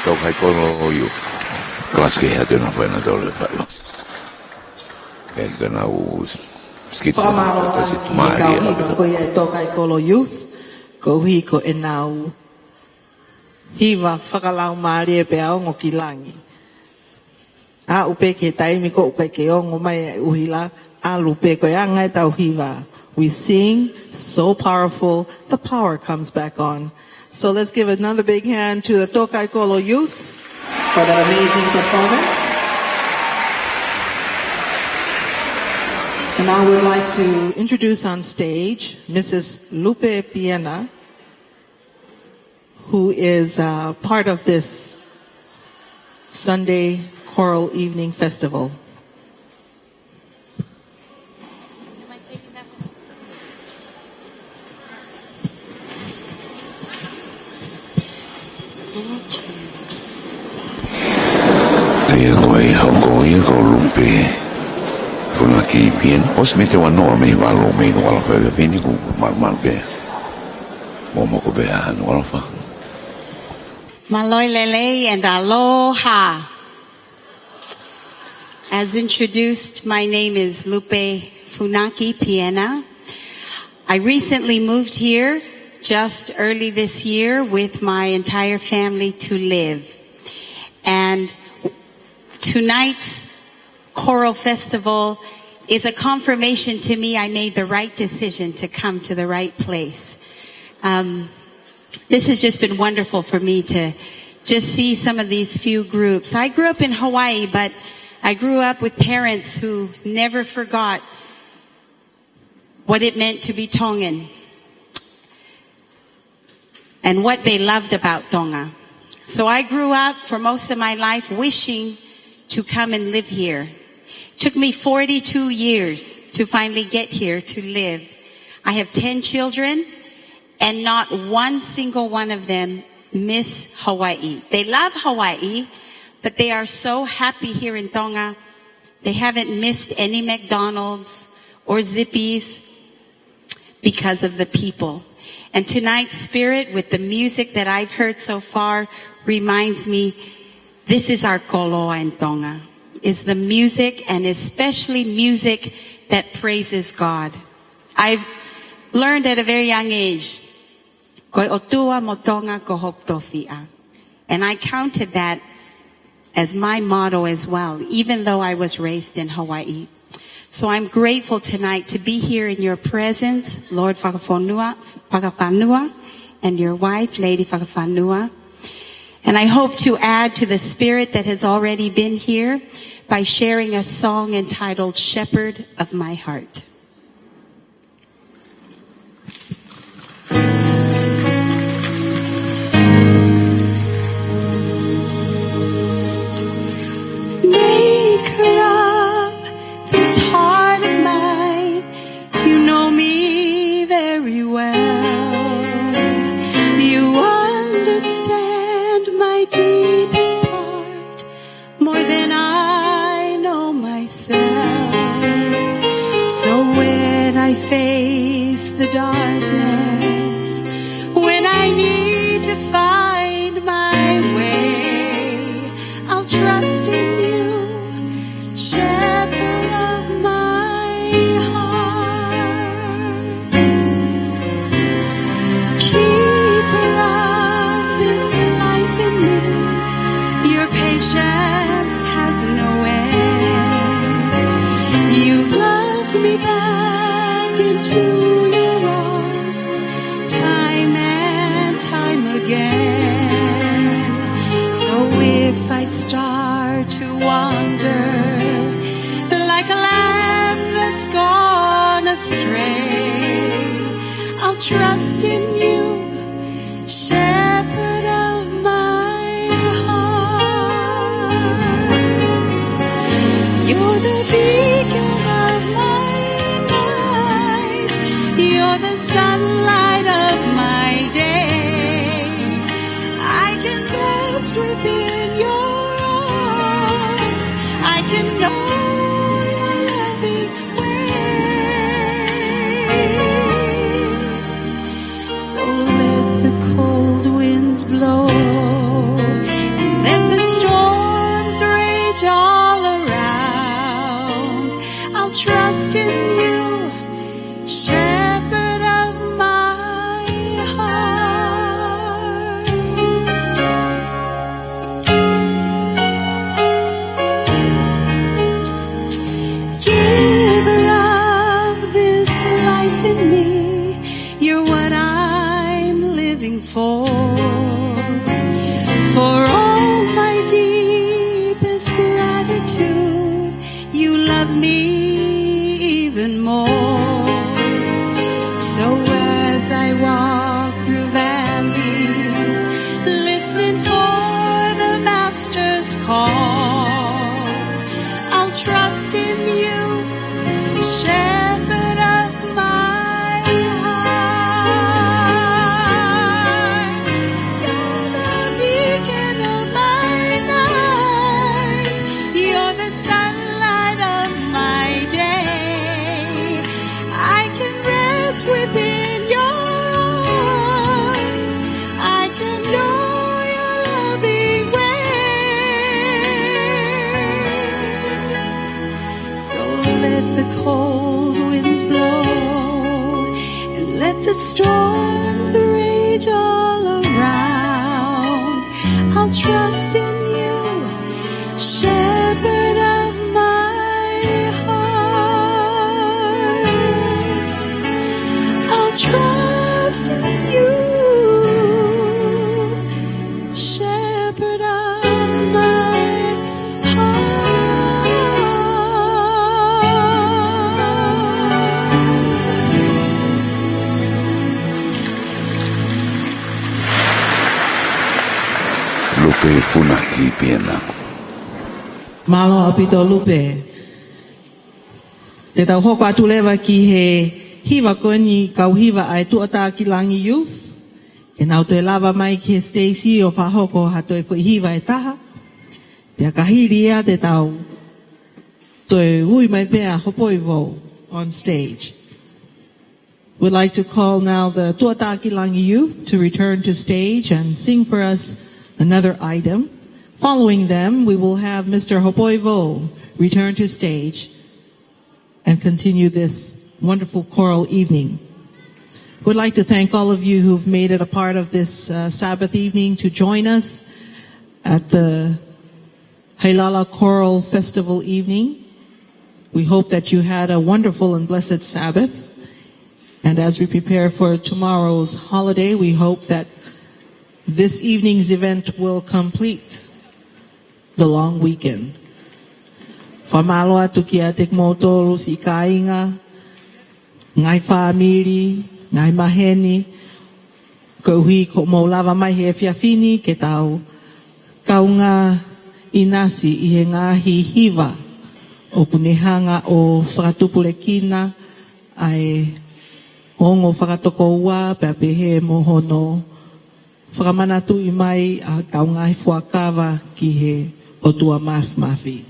Tōkaikolo Youth. Kalasi ke hea te na fai na tole fai. Ke ka na u skit. Fakamālō atu ki he kau hiva ko ia ʻa e Tōkaikolo Youth, koeʻuhi ko ʻenau hiva fakalaumālie pea ongo ki langi. Aʻu pē ki he taimi ko ē ʻoku ʻikai ke ongo mai ʻa e ʻuhila, ʻalu pē ko e anga ʻetau hiva. We sing, so powerful, the power comes back on. So let's give another big hand to the Tōkaikolo Youth for that amazing performance. And I would like to introduce on stage Missus Lupe Piena, who is, uh, part of this Sunday Choral Evening Festival. ʻIo, ko e hoko ia ko Lupe Funaki Piena. ʻOsi mei te wanoa mei Valo mei Nukuʻalofa, fefine, kuo malumalu pē. Momoko pē ʻa Nukuʻalofa. Mālō e lelei and aloha. As introduced, my name is Lupe Funaki Piena. I recently moved here just early this year with my entire family to live. And tonight's choral festival is a confirmation to me I made the right decision to come to the right place. Um, this has just been wonderful for me to just see some of these few groups. I grew up in Hawaii, but I grew up with parents who never forgot what it meant to be Tongan and what they loved about Tonga. So I grew up for most of my life wishing to come and live here. Took me forty-two years to finally get here to live. I have ten children, and not one single one of them miss Hawaii. They love Hawaii, but they are so happy here in Tonga. They haven't missed any McDonald's or Zippy's because of the people. And tonight's spirit, with the music that I've heard so far, reminds me this is our koloa in Tonga, is the music, and especially music that praises God. I've learned at a very young age, ko e ʻOtua mo Tonga ko hoku tofiʻa. And I counted that as my motto as well, even though I was raised in Hawaii. So I'm grateful tonight to be here in your presence, Lord Fakafonua, Fakafanua, and your wife, Lady Fakafanua. And I hope to add to the spirit that has already been here by sharing a song entitled Shepherd of My Heart. Maker of this heart of mine, you know me very well. You understand my deepest part more than I know myself. So when I face the darkness, when I need to find my way, I'll trust in you, Shepherd of my heart. Keeper of this life in me, your patience has no end. You've loved me back into your arms time and time again. So if I start to wander like a lamb that's gone astray, I'll trust in you, Shepherd of my heart. You're the beacon of my night. You're the sunlight of my day. I can rest within your arms. I can know your loving ways. So let the cold winds blow and You're what I'm living for. For all my deepest gratitude, you love me even more. So as I walk through valleys, listening for the Master's call, I'll trust in you, Shepherd of my heart. You're the beacon of my night. You're the sunlight of my day. I can rest within your arms. I can know your loving ways. So let the cold winds blow and let the storms rage all around. I'll trust in you, Shepherd of my heart. I'll trust in you, Shepherd of my heart. Lupe Funaki pē ena. Mālō ʻaupito Lupe. Te tau hoko atu leva ki he hiva ko eni, kau hiva ʻa e Tuʻatākilangi Youth. Ke nau toe lava mai ki he siteisi ʻo fakahoko ha toe foʻi hiva ʻe taha. Pea ka hili ia te tau toe ui mai pē ʻa Hopoivou on stage. We'd like to call now the Tuʻatākilangi Youth to return to stage and sing for us another item. Following them, we will have Mister Hopoivou return to stage and continue this wonderful choral evening. We'd like to thank all of you who've made it a part of this, uh, Sabbath evening to join us at the Heilala Choral Festival evening. We hope that you had a wonderful and blessed Sabbath. And as we prepare for tomorrow's holiday, we hope that this evening's event will complete the long weekend. Fakamālō atu kiate kimoutolu siʻi kāinga, ngaahi fāmili, ngaahi maheni, koeʻuhi ko hoʻomou lava mai he efiafi ni ke tau kaungā ʻinasi ʻi he ngaahi hiva ʻoku ne hanga ʻo fakatupulekina ʻa e ongo fakatokoua pea pehē mo hono fakamanatuʻi mai ʻa ʻetau ngaahi fuakava ki he ʻOtua Māfimafi.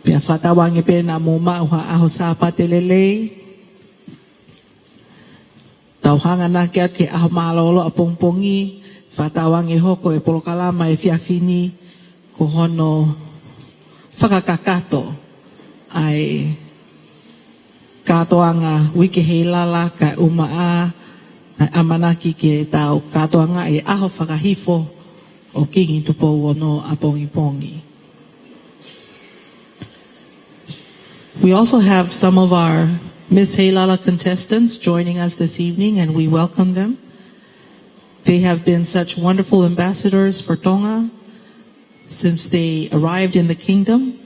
Pea fakatauange pē naʻa mou maʻu ha ʻaho Sāpate lelei. Tau hanganaki atu ki he ʻaho mālōlō ʻapongipongi, fakatauange hoko e polokalama efiafi ni ko hono fakakakato ʻa e kātoanga Uike Heilala kae ʻumaʻā ʻa e ʻamanaki ke tau kātoangaʻi e ʻaho fakahifo ʻo Kingi Tupou Ono ʻapongipongi. We also have some of our Miss Heilala contestants joining us this evening, and we welcome them. They have been such wonderful ambassadors for Tonga since they arrived in the kingdom.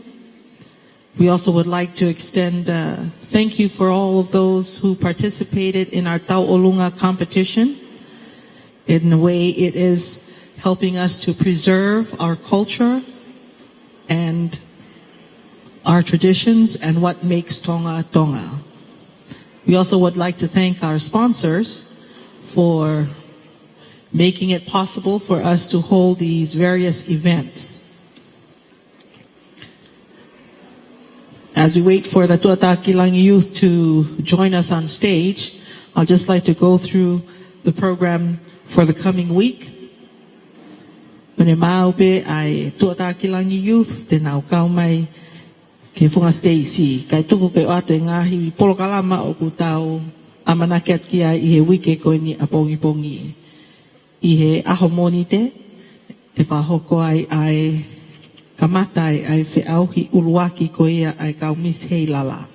We also would like to extend a thank you for all of those who participated in our Tauʻolunga competition. In a way, it is helping us to preserve our culture and our traditions and what makes Tonga, Tonga. We also would like to thank our sponsors for making it possible for us to hold these various events. As we wait for the Tuʻatākilangi Youth to join us on stage, I'd just like to go through the program for the coming week. Mene mau pē ʻa e Tuʻatākilangi Youth te nau kau mai ki he funga siteisi, kae tuku ke ʻoatu e ngaahi polokalama ʻoku tau ʻamanaki atu ki ai ʻi he uike ko eni ʻapongipongi. ʻI he ʻaho Mōnite, ʻe fakahoko ai ʻa e kamata ai ʻa e feʻauhi ʻuluaki ko ia ʻa e kau Miss Heilala.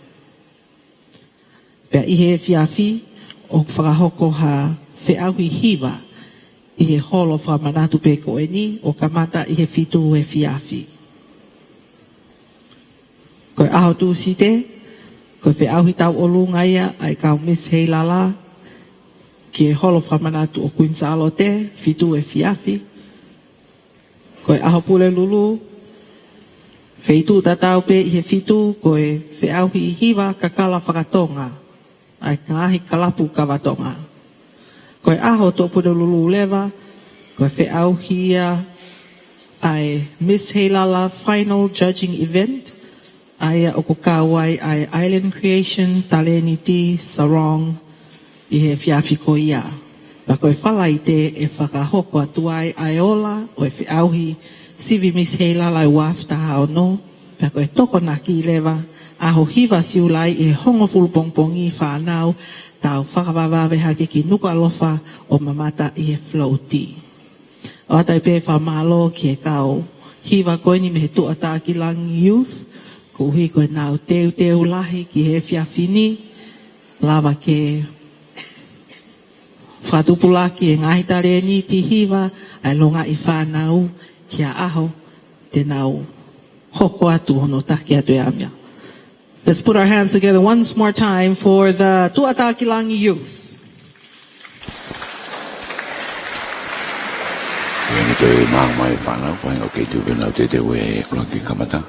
Pea ʻi he efiafi, ʻoku fakahoko ha feʻauhi hiva ʻi he holo fakamanatu pē ko eni ʻo kamata ʻi he fitu efiafi. Ko e ʻaho Tūsite, ko e feʻauhi tauʻolunga ia ʻa e kau Miss Heilala ki he holo fakamanatu ʻo Kuini Sālote, fitu efiafi. Ko e ʻaho Pulelulu, feituʻu tatau pē ʻi he fitu, ko e feʻauhi hiva kakala fakatonga ʻa e ngaahi kalapu kava Tonga. Ko e ʻaho Tuʻapulelulu leva, ko e feʻauhi ia ʻa e Miss Heilala Final Judging Event, ʻa ia ʻoku kau ai ʻa e Island Creation, Taleniti, Sarong, ʻi he efiafi ko ia. Pea ko e Falaite ʻe fakahoko atu ai ʻa e ola ʻo e feʻauhi sivi Miss Heilala ʻo e ua afe taha ono. Pea ko e Tokonaki leva, ʻaho hiva Siulai ʻi he hongofulu pongipongi fānau, tau fakavavevave hake ki Nukuʻalofa ʻo mamata ʻi he float. ʻOatu ai pē fakamālō ki he kau hiva ko eni mei he Tuʻatākilangi Youth, koeʻuhi ko ʻenau teuteu lahi ki he efiafi ni, lava ke fakatupulaki e ngaahi taleniti hiva, ʻa e longaʻi fānau ki ha ʻaho te nau hoko atu hono taki atu e ʻamia. Let's put our hands together once more time for the Tuʻatākilangi Youth. Ia, ne toe maʻu mai e fānau, fai ngā kei tuku ke nau teuteu e ʻuluaki kamata.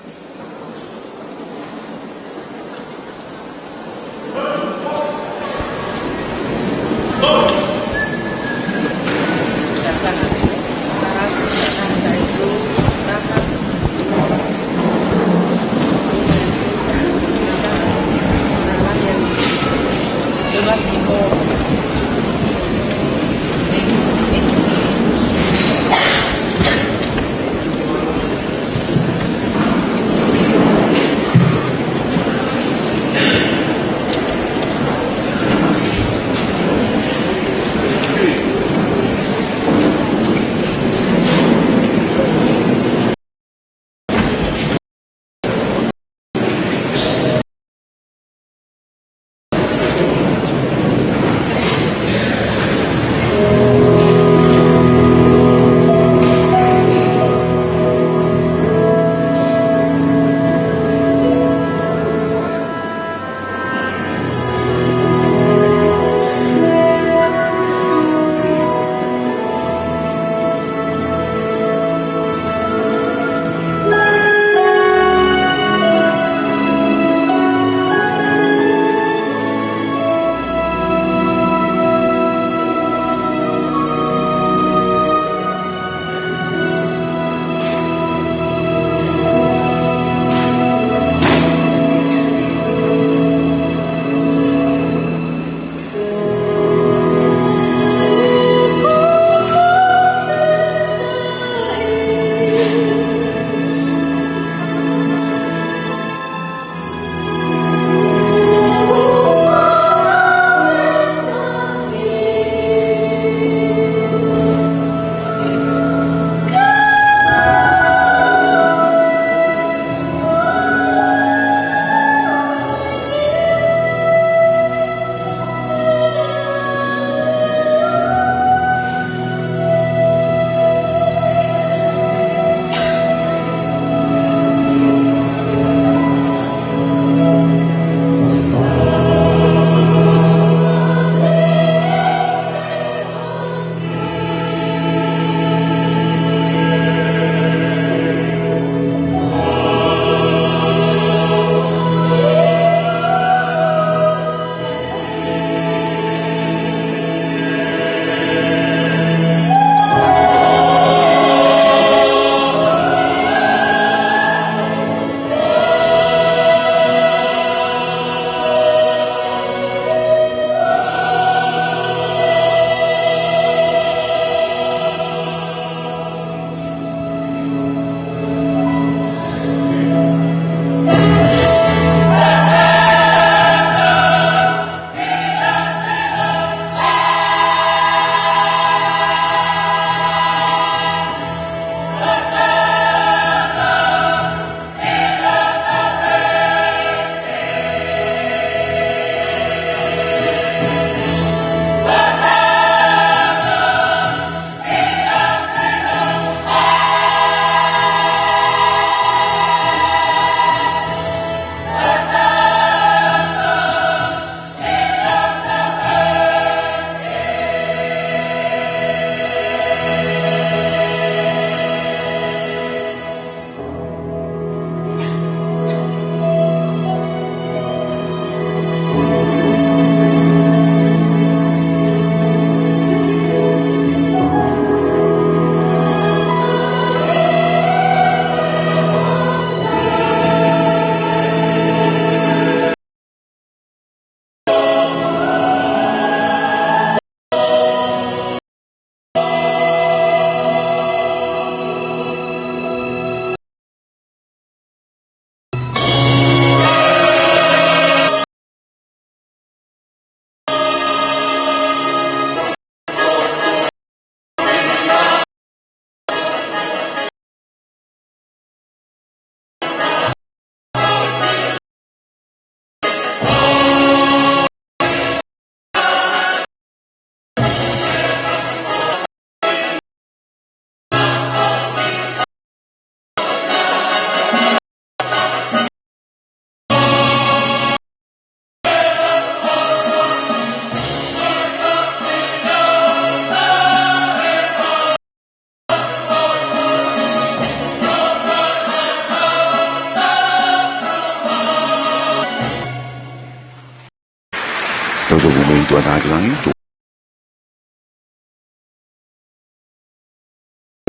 Mei Tuʻatakilangi,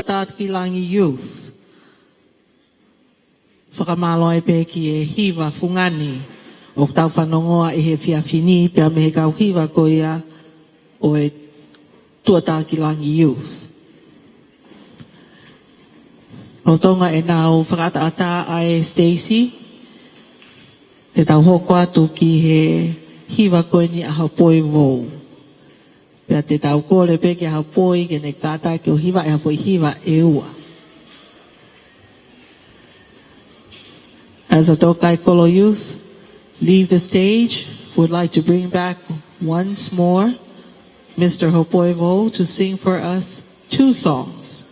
Tuʻatakilangi Youth. Fakamālō ai pē ki he hiva fungani ʻoku tau fanongoa ʻi he efiafi ni pea mei he kau hiva ko ia ʻo e Tuʻatakilangi Youth. Lolotonga ʻenau fakaʻataʻatā ʻa e Stacy, te tau hoko atu ki he hiva ko eni ʻa Hopoi Vou. Pea te tau kole pē kia Hopoi ke ne kātaki ʻo hivaʻi ha foʻi hiva ʻe ua. As the Tokaikolo Youth leave the stage, we'd like to bring back once more Mister Hopoi Vou to sing for us two songs.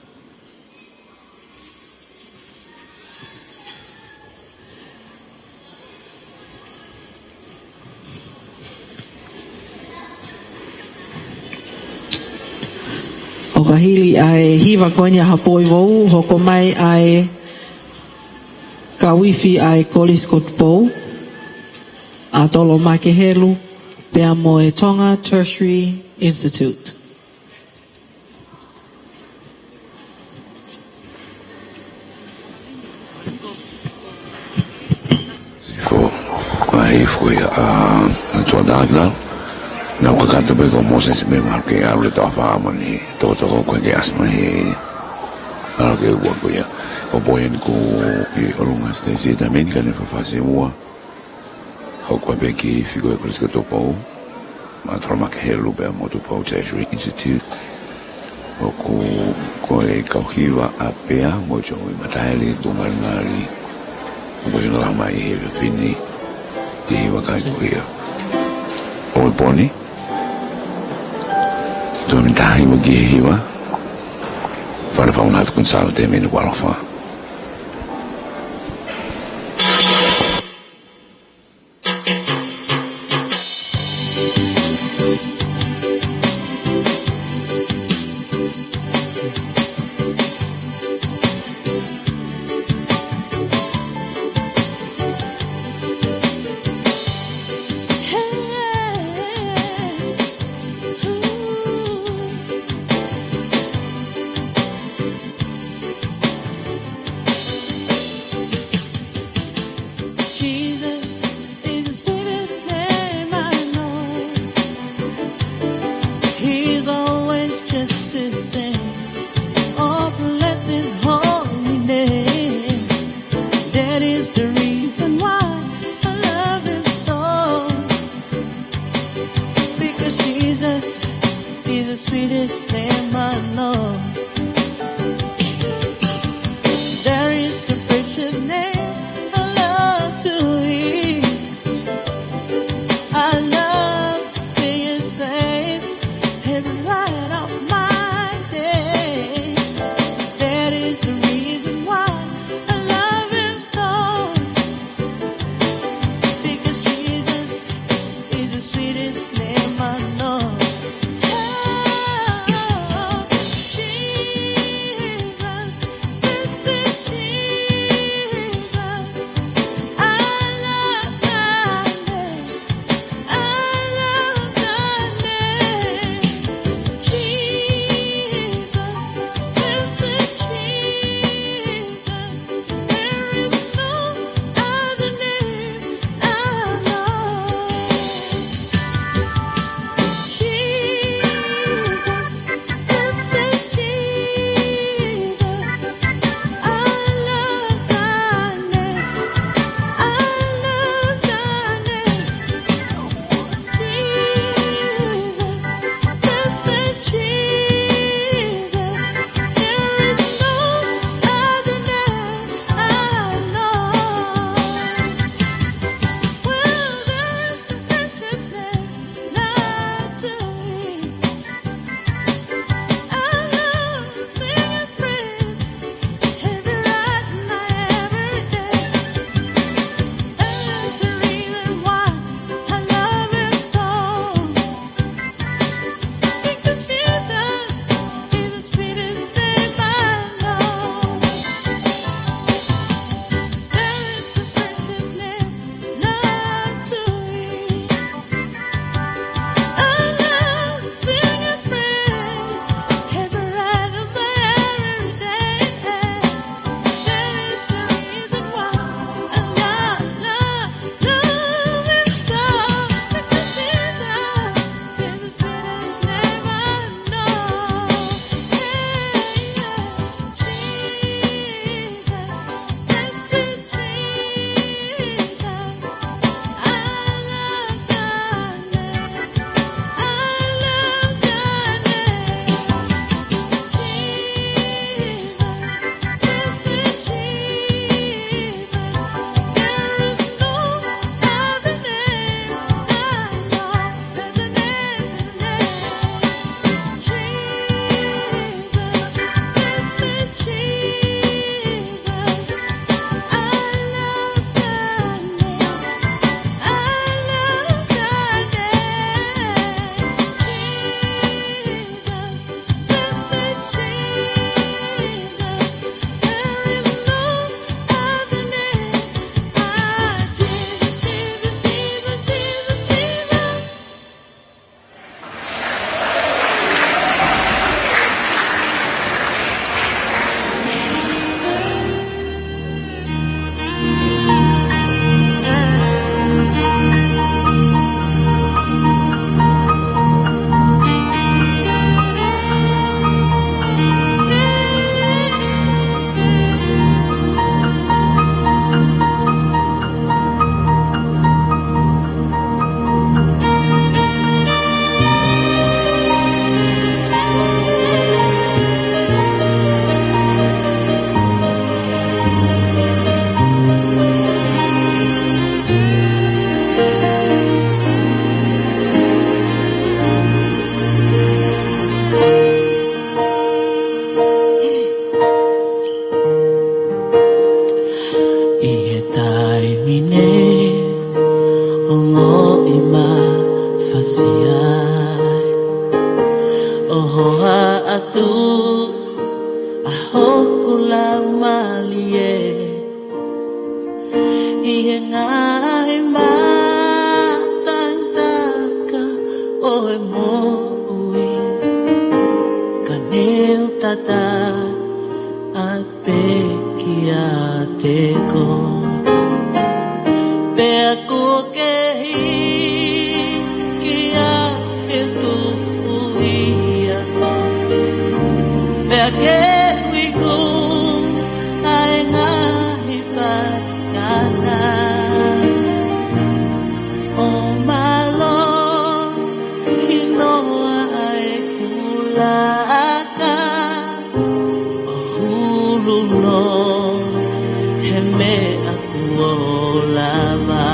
ʻO ka hili ʻa e hiva ko eni ʻa Hopoi Vou, hoko mai ʻa e kau ifi ʻa e Kolisi ko Tupou, ʻa Tolo Makehelu, pea mo e Tonga Tertiary Institute. Sifo, ʻa e hifo ia ʻa, ʻa Tuʻatakilangi. Naʻa ku kakato pē ko Moses me maru ke alu le toafa mo ni, tokotoko ko e ke asma he. ʻAlu ke ua ko ia. Hopoi eni ko e ʻolunga Stacy Tamini ka ne fafasi ua. Hoko pē ki he ifi ko e Kolisi ko Tupou, maʻa Tolo Makehelu pea mo Tupou Tertiary Institute. ʻOku ko e kau hiva ʻa Pea mo Joey Mataele, Tuʻungalingali. ʻOku ʻi lama ʻi he fefine, ʻi he hiva kai ko ia. ʻOi poni. Tuʻa mei tahi mo ki he hiva. Fale fauna atu kun salo te meni kualofa. Jesus is the sweetest name I know. He's always just the same. Oh, bless his holy name. That is the reason why I love him so. Because Jesus is the sweetest name I know. There is the precious name I love to hear. I love to sing his praise every night of my day. That is the reason why I love him so. Because Jesus is the sweetest name I know. Oh, Jesus. Hohaʻa atu ʻa hoku laumālie ʻi he ngaahi matanitaka ʻo e moʻui, ka ne u tata atu pē kiate koe. Pea kuo ke hiki hake tuʻu ʻia koe, pea ke ui ʻeku ʻa e ngaahi faingataʻa. ʻO mālohi noa ʻeku laka, ʻo hulu noa he meʻa kuo u lava.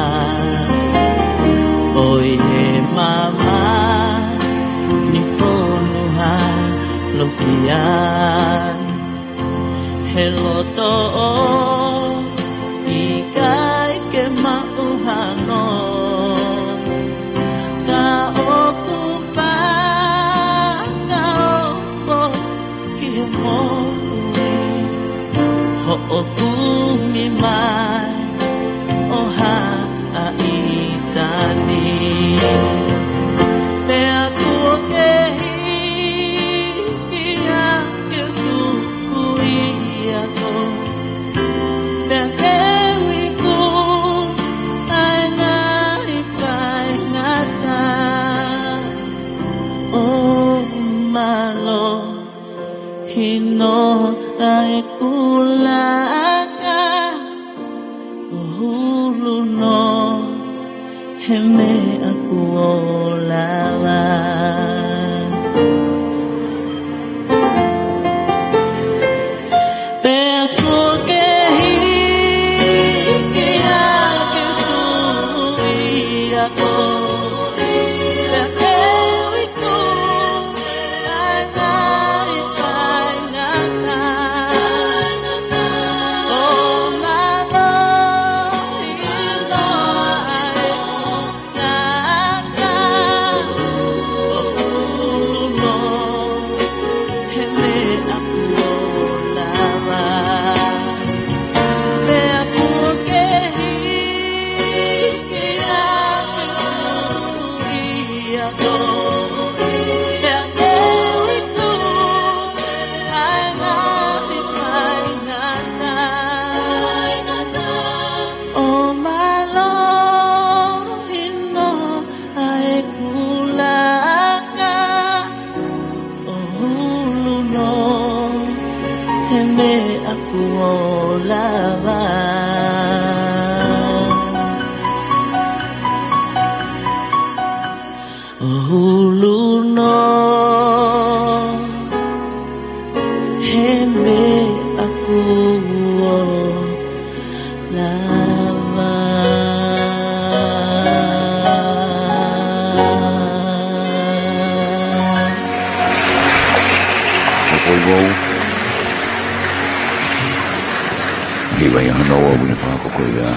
ʻOi he māmani fonu ʻa Lofiani, he loto ʻoku ʻikai ke maʻu hano, ka ʻoku fakaofo ki he moʻui hoʻo kumi mai ʻo haʻa ʻi tani. Pea kuo ke hiki hake tuʻu ʻia koe, pea ke ui ʻeku ʻa e ngaahi faingataʻa. ʻO mālohi noa ʻeku laka, ʻo hulu noa he meʻa kuo u lava. Pea kuo ke hiki hake tuʻu ʻia koe, pea ke ui ʻeku ʻa e ngaahi faingataʻa. ʻO mālohi noa ʻeku laka, ʻo hulu noa he meʻa kuo u lava. Pea kuo ke hiki hake tuʻu ʻia koe, pea ke ui ʻeku ʻa e ngaahi faingataʻa. ʻO mālohi noa ʻeku laka, ʻo hulu noa he meʻa kuo u lava. ʻO hulu noa he meʻa kuo u lava. Ko ia ʻoku ou hiva ia hono ua ʻoku ne fakakoko ia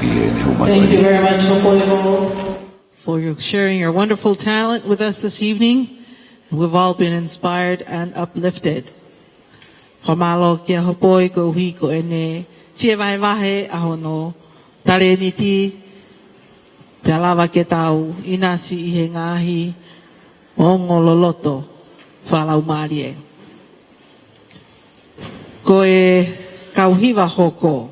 ʻi heʻene hū mai. Thank you very much, Hopoiho, for your sharing your wonderful talent with us this evening. We've all been inspired and uplifted. Fakamālō kia Hopoi koeʻuhi ko ʻene fie vahevahe ʻa hono talēniti, pea lava ke tau ʻinasi ʻi he ngaahi ongo loloto fakalaumālie. Ko e kau hiva hoko,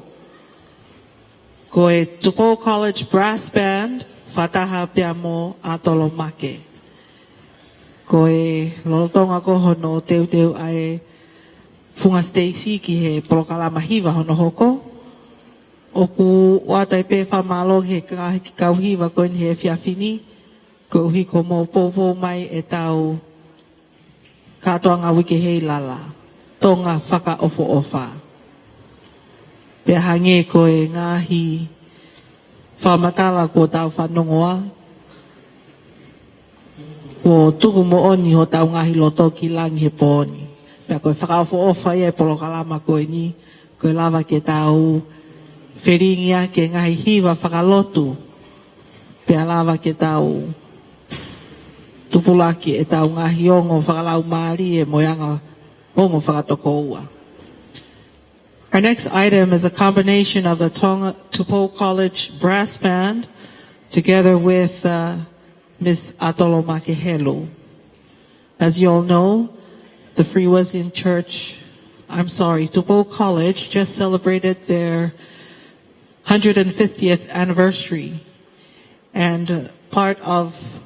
ko e Tupou College Brass Band, fakataha pea mo ʻAtolomake. Ko e lolotonga ko hono teuteu ʻa e Funga Stacy ki he polokalama hiva hono hoko, ʻoku ʻoatu ai pē fakamālō ki he ngaahi kau hiva ko eni he efiafi ni, koeʻuhi ko hoʻomou poupou mai ʻetau kātoanga uike Heilala, Tonga Fakaʻofoʻofa. Pea hangē ko e ngaahi fakamatala kuo tau fanongoa, kuo tuku moʻoni hotau ngaahi loto ki langi he pō ni. Pea ko e fakaʻofoʻofa ia e polokalama ko eni, ko e lava ke tau felingiʻaki e ngaahi hiva fakalotu, pea lava ke tau tupulaki ʻetau ngaahi ongo fakalaumālie mo e anga ongo fakatokoua. Our next item is a combination of the Tonga Tupou College Brass Band together with, uh, Miss Atolo Makehelu. As you all know, the Free Wesleyan Church, I'm sorry, Tupou College just celebrated their hundred and fiftieth anniversary, and, uh, part of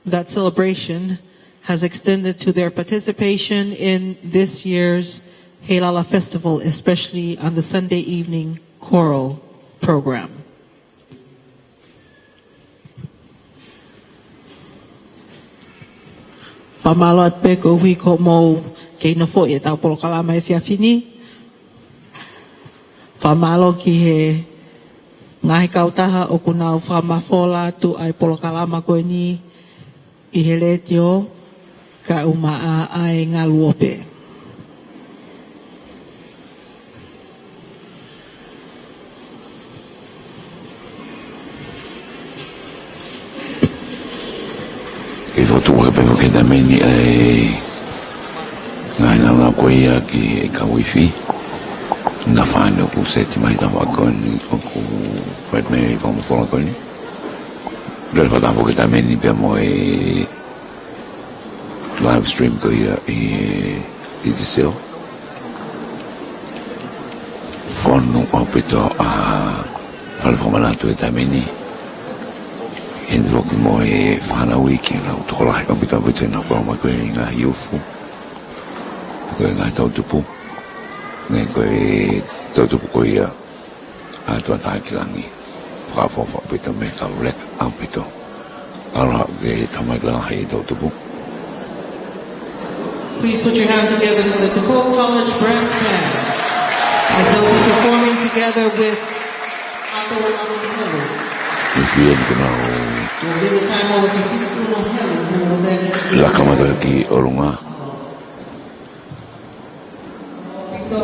that celebration has extended to their participation in this year's Heilala Festival, especially on the Sunday evening choral program. Fakamālō atu pē koeʻuhi ko hoʻomou kei nofoʻi ʻetau polokalama he efiafi ni. Fakamālō ki he ngaahi kautaha ʻoku nau fakamafola atu ʻa e polokalama ko eni ʻi he letiō, kae ʻumaʻā ʻa e ngaluope. Kei fokotuʻu hake pē foki he taimi ni ʻa e ngaahi nāunau ko ia ki he kau ifi. Naʻa fānau ʻoku seti mai tama ko eni ʻoku fai mei he fakamafola ko eni. Lele fakataha foki he taimi ni pea mo e live stream ko ia ʻi he Digicel. Fonu ʻaupito ʻa e fale fakamanatu he taimi ni. Heni foki mo e fānau iiki, nau tokolahi ʻaupito ʻaupito ʻenau polokalama ko e ngaahi ufu, ko e ngaahi toʻutupu. Ngaahi ko e toʻutupu ko ia ʻa Tuʻatākilangi. Fakaʻofoʻofa ʻaupito mei he kau leka ʻaupito. Aloha ki he tamaiki lalahi ʻi he toʻutupu. Please put your hands together for the Tupou College Brass Band, as they'll be performing together with Atolo Makehelu. If you have to know, we'll give the time over to Sis Kuno Helu, who will then introduce the laka mai ki ʻolunga. Pito,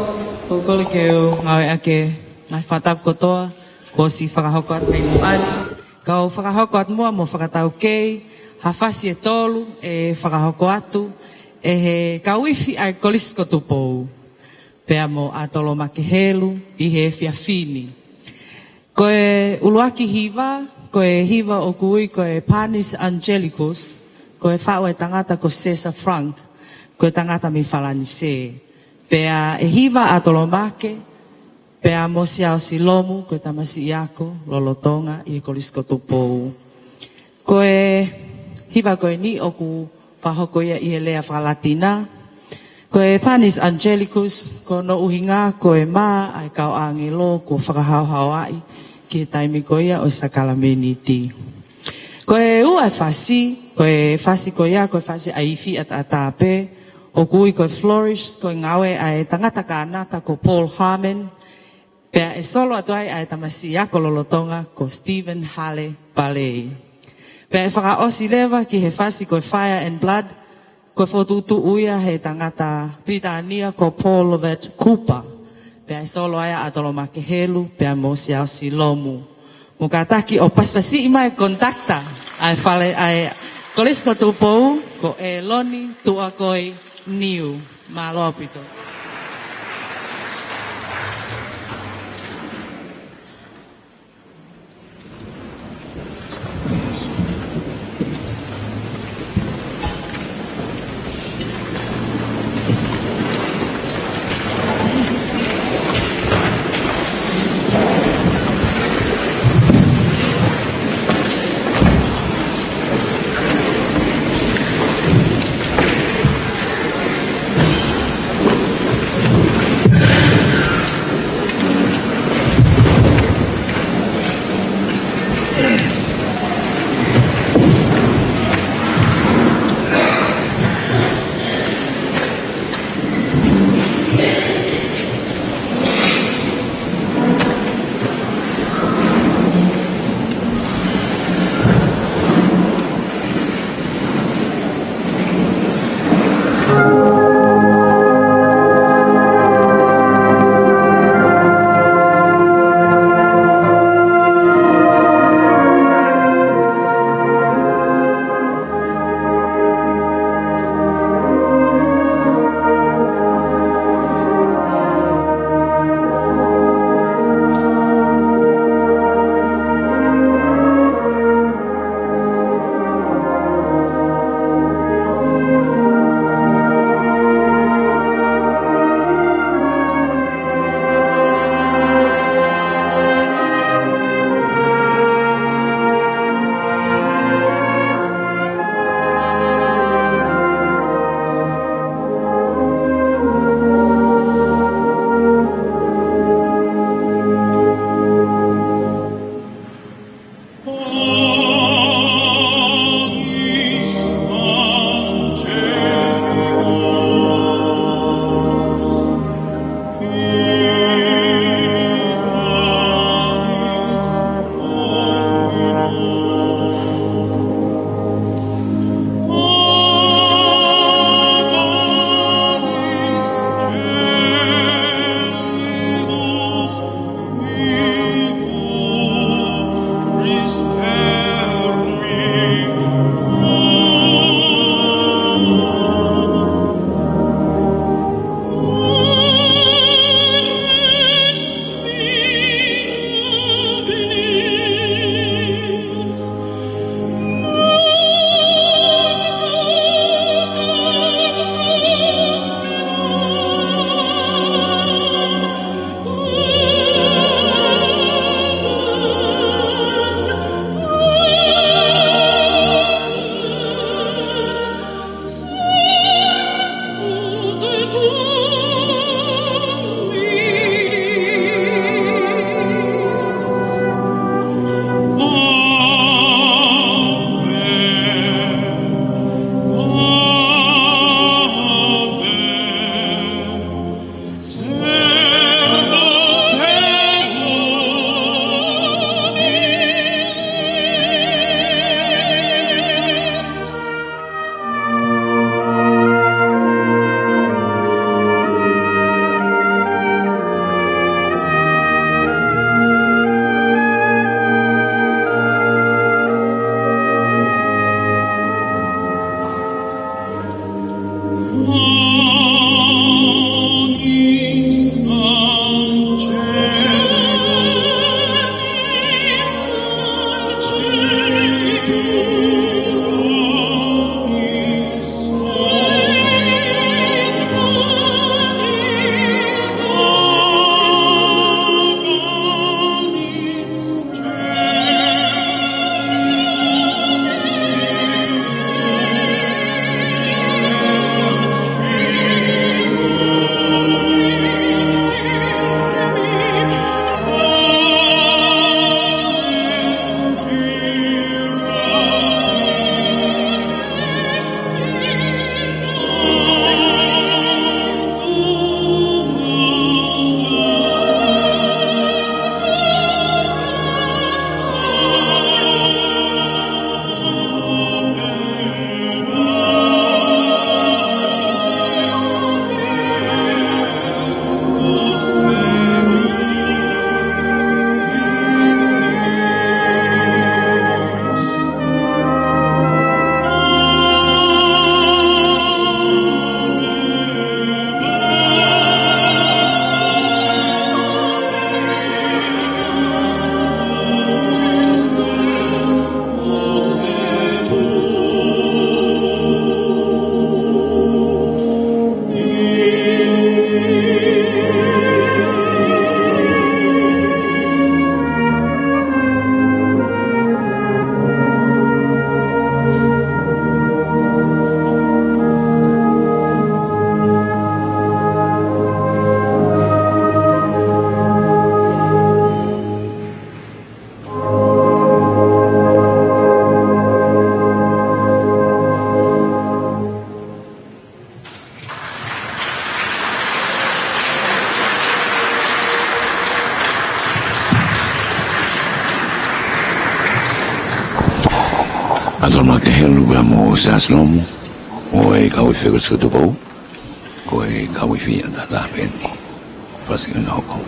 ʻoku ou kole ke u ngāueʻaki e ngaahi fakatapu kotoa kuo ʻosi fakahoko atu mei muʻa ni. Kau fakahoko atu muʻa mo fakataukei ha fasi ʻe tolu ʻe fakahoko atu ʻe he kau ifi ʻa e Kolisi ko Tupou pea mo ʻAtolo Makehelu ʻi he efiafi ni. Ko e ʻuluaki hiva, ko e hiva ʻoku ui ko e Panis Angelicus, ko e faʻu ʻa e tangata ko César Franck, ko e tangata mei Falanisē. Pea ʻe hiva ʻAtolo Make, pea mo Siaosi Lomu, ko e tamasiʻi ako lolotonga ʻi he Kolisi ko Tupou. Ko e hiva ko eni ʻoku fakahoko ia ʻi he lea faka-Latina. Ko e Panis Angelicus, ko hono ʻuhinga ko e mā ʻa e kau ʻāngelo kuo fakahaohaoaʻi ki he taimi ko ia ʻo e sākalamēniti. Ko e ua ʻa e fasi, ko e fasi ko ia, ko e fasi ʻa e ifi ʻataʻatā pē, ʻoku ui ko e Flourish, ko e ngāue ʻa e tangata Kānata ko Paul Harmon, pea ʻe solo atu ai ʻa e tamasiʻi ako lolotonga ko Stephen Hale Palei. Pea ʻe fakaʻosi leva ki he fasi ko e Fire and Blood, ko e fokotuʻutuʻu ia ʻe he tangata Pilitānia ko Paul Lovett Cooper. Pea ʻe solo ai ʻa ʻAtolo Makehelu, pea mo Siaosi Lomu. Mou kātaki ʻo pasipasiʻi mai e conductor ʻa e fale ʻa e Kolisi ko Tupou, ko ʻEloni Tuʻakoi Niu. Mālō ʻaupito. Tolomake helu pea mo Siaosi Lomu, ʻo e kau ifi ko Sikotopoʻou, ko e kau ifi ʻataʻatā pē eni. Fasi ʻo na hoko.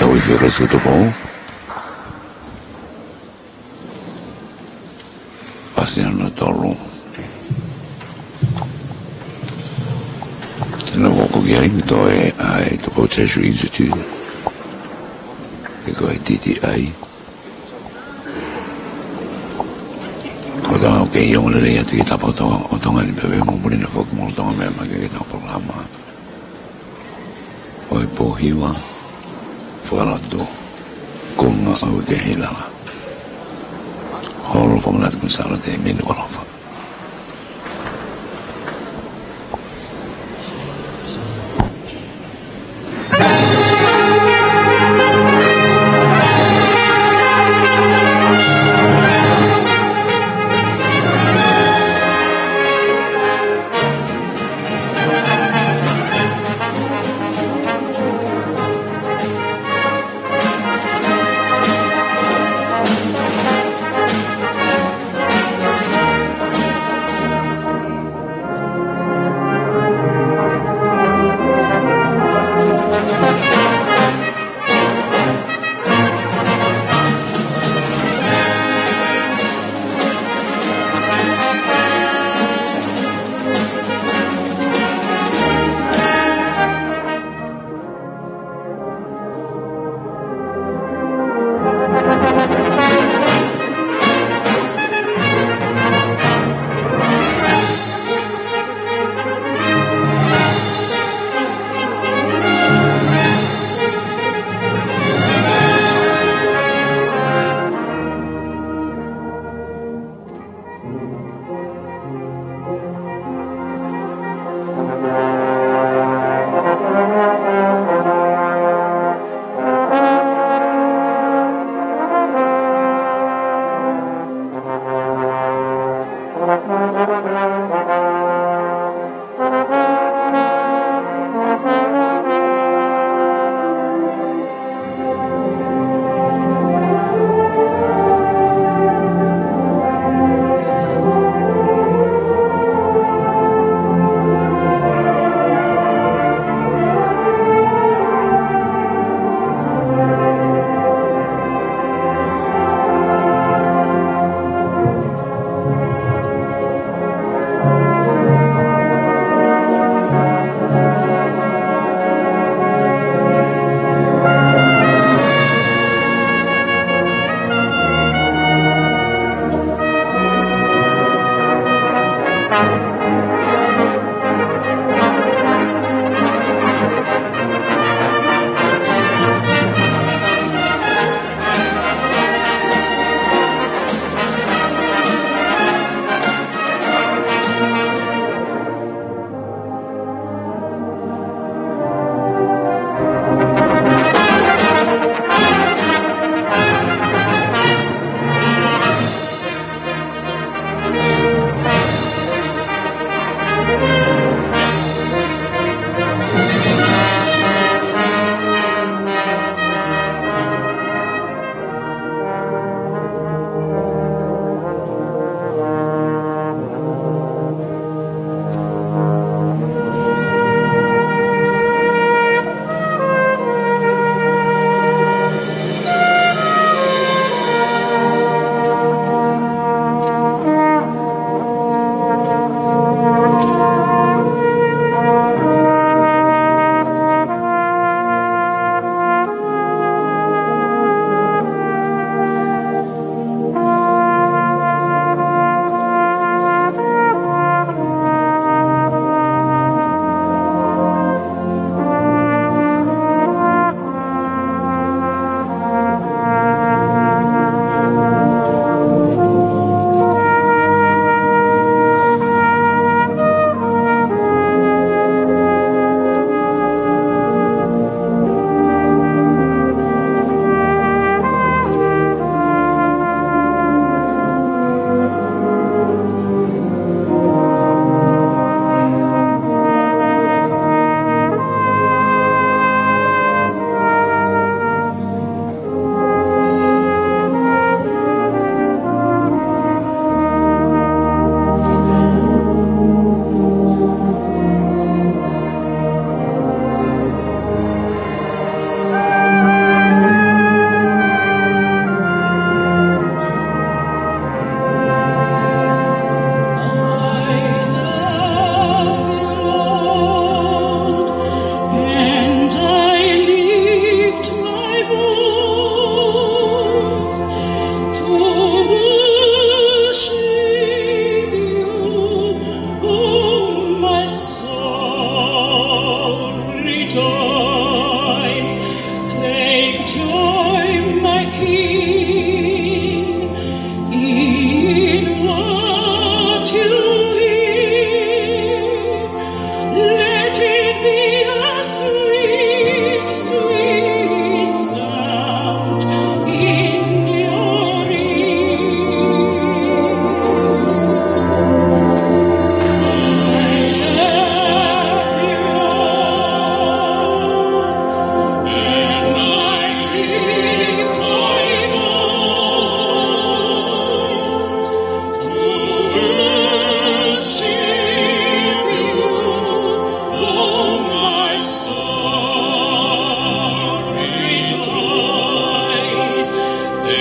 Kau ifi ko Sikotopoʻou. Fasi ʻo na tolu. Naʻa ku hoko ki ai, ko e, ʻa e Tupou Tertiary Institute. Pe ko e T T I. Ko e tau ke ʻi ongo lelei atu ki he tapa ʻo Tonga, ʻo Tonga ni pea mo Muʻa ni foki mo Tonga meʻa mai ki he tau polokalama ʻo e pō hiva, fakalotu, ko e ngāue ki he ʻilala. Holo fakamanatu ko Sālote Menu ʻAlofa.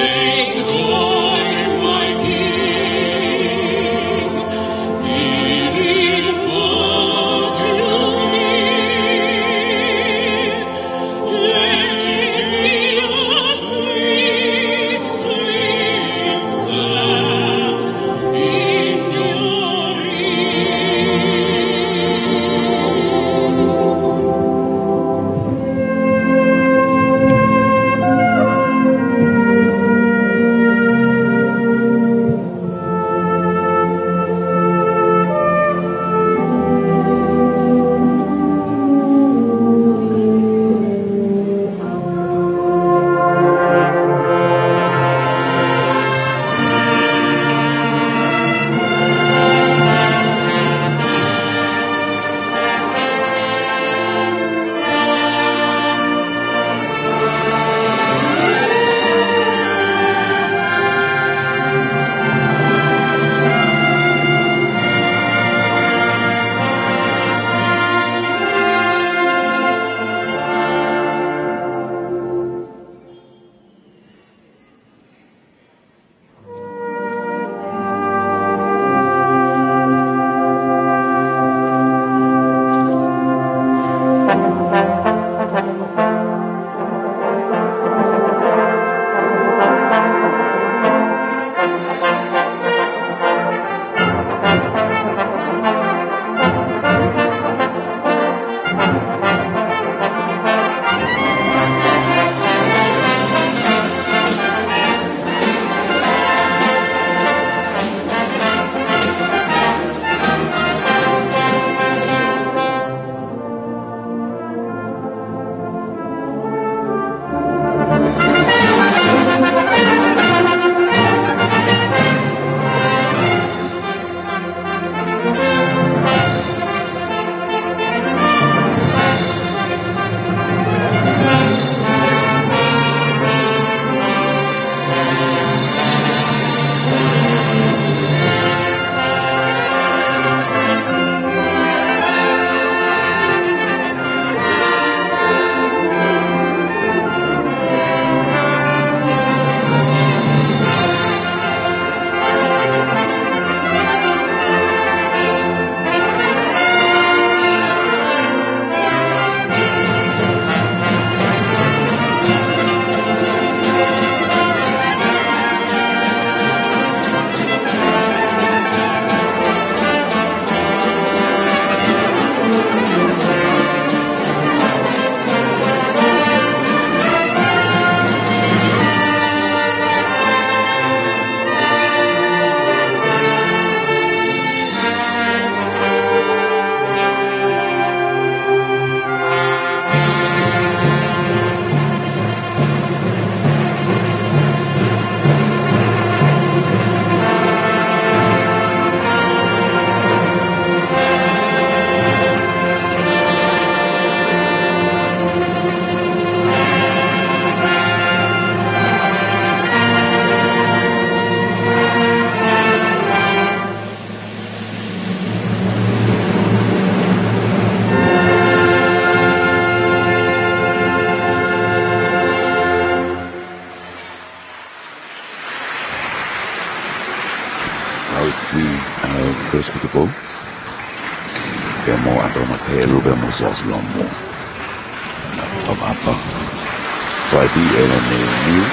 Take joy, my King, in what you hear. Let it be a sweet, sweet sound in your ear. ʻAufi, ʻa e Kolisi ko Tupou. Pea mo ʻAtolo Makahelu, pea mo Siaosi Lomo. Na fakaʻapaʻapa. Fai pi ena ne niu.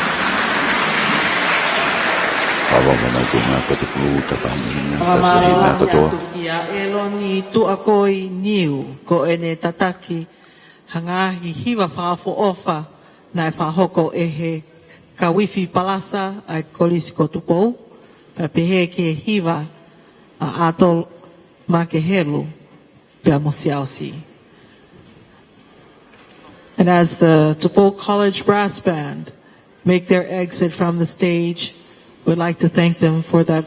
Pava mana ke na ko Tupou, tapani na, Fakamālō tasahi na lahi kotoa. Atu kia ʻEloni Tuʻakoi Niu, ko ʻene tataki ha ngaahi hiva fakaʻofoʻofa naʻe fakahoko ʻe he kau ifi palasa ʻa e Kolisi ko Tupou, pea pehē ki he hiva ʻa ʻAtolo Makahelu pea mo Siaosi. And as the Tupou College Brass Band make their exit from the stage, we'd like to thank them for that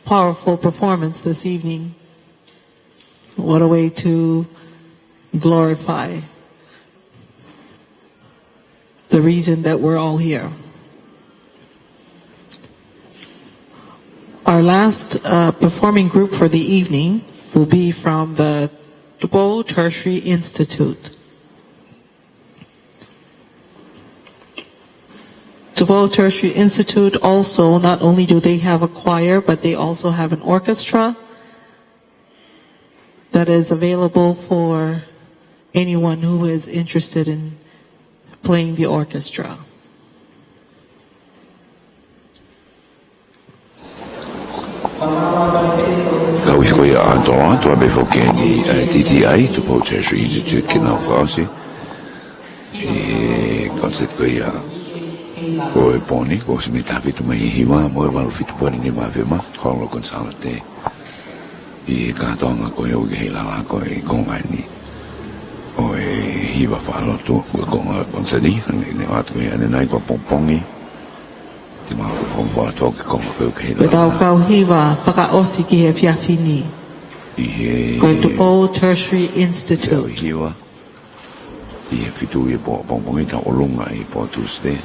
powerful performance this evening. What a way to glorify the reason that we're all here. Our last, uh, performing group for the evening will be from the Tupou Tertiary Institute. Tupou Tertiary Institute also, not only do they have a choir, but they also have an orchestra that is available for anyone who is interested in playing the orchestra. Kau ʻi ko ia ʻa Toloa, tuʻa pē foki eni ʻa e T T I, Tupou Tertiary Institute, ke nau fakaʻosi ʻi he concert ko ia ʻo e pō ni, kuo ʻosi mei he taha fitu mai hiva mo e valu fitu poini nima F M, Holo Consalate. ʻI he kātoanga ko ia ʻoku ʻi he lala ko e konga ni ʻo e hiva faʻa lotu, ko e konga concert, hangē ne ʻoatu ko ia ʻanenai ko e pongipongi. Te mau ko e fakafofonga atu ke konga ko e ʻoku ʻi he lala. Ko ʻetau kau hiva fakaʻosi ki he efiafi ni. ʻI he Ko e Tupou Tertiary Institute. Hiva. ʻI he fitu ʻi he pō pongipongi, tau ʻolunga ʻi he pō Tuesday.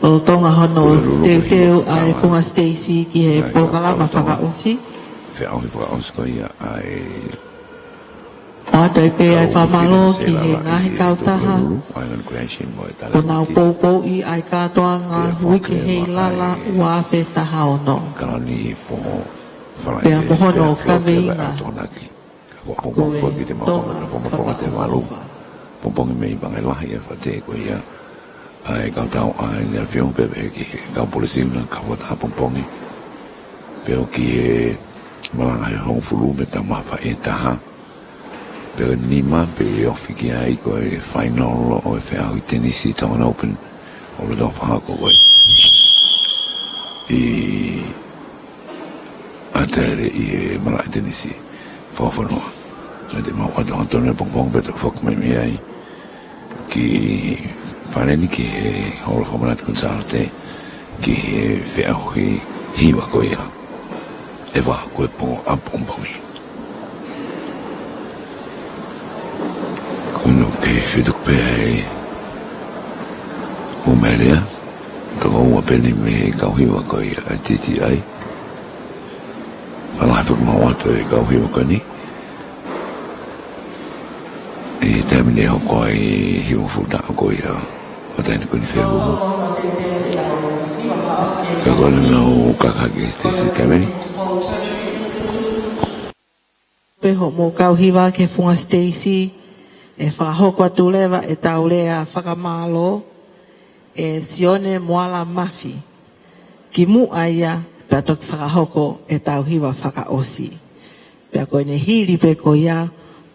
Lolotonga hono teuteu ʻa e Funga Stacy ki he polokalama fakaʻosi. Feʻauhi fakaʻosi ko ia ʻa e ʻOatu ai pē ʻa e fakamālō ki he ngaahi kautaha kuo nau poupouʻi ʻa e kātoanga uike Heilala ua afe taha ono. Pea mo hono kaveinga ko e Tonga Fakaʻofoʻofa. Pongipongi mei Pangailahi ʻa e fate ko ia ʻa e kau tau ʻa e Afiona pea pehē ki he kau polisi na ka wata pongipongi. Pea ʻoku ʻi he malanga he hongofulu mei he taha afe taha. Pea ʻi he nima pē ʻe ofi ki ai ko e final ʻo e feʻauhi tenisi Tongan Open ʻo loto fakahoko ko ē ʻi ʻAtele ʻi he malaʻe tenisi fakafonua. Naʻa te mau ʻoatu ʻa e tonu pongipongi pea toki foki mai mei ai ki Faleni ki he Holo Fakamanatu Consalate ki he feʻauhi hiva ko ia ʻe fā ko e pō ʻapongipongi. Ko ʻene kei fitu pē ai ʻo Melia, toko ua pē eni mei he kau hiva ko ia ʻa e T T I. Fālahi foki mau ʻoatu e kau hiva ko eni. ʻI he taimi ni ʻe hoko ai e hivafulu taʻu ko ia ʻo e taʻahine ko eni fehuhu. Ka ko ʻene nau kakake Stacy Kameni. Pea hoʻomou kau hiva ki he Funga Stacy, ʻe fakahoko atu leva ʻetau lea fakamālō ʻe Sione Moala Mafi. Kimuʻa ia, pea toki fakahoko ʻetau hiva fakaʻosi. Pea ko ʻene hili pē ko ia,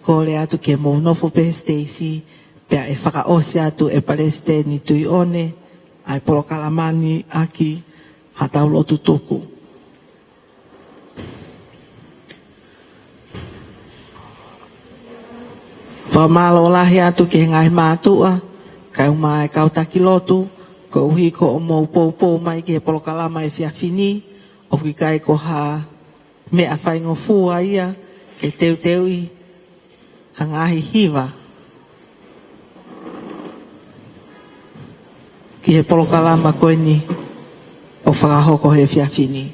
kole atu ke mou nofo pē Stacy, pea ʻe fakaʻosi atu ʻe Palesiteni Tuʻiʻone ʻa e polokalama ni ʻaki haʻatau lotu tuku. Fakamālō lahi atu ki he ngaahi mātuʻa, kae ʻumaʻā e kau taki lotu, koeʻuhi ko hoʻomou poupou mai ki he polokalama efiafi ni, ʻoku ʻikai ko ha meʻa faingofua ia ke teuteuʻi ha ngaahi hiva ki he polokalama ko eni ʻoku fakahoko he efiafi ni.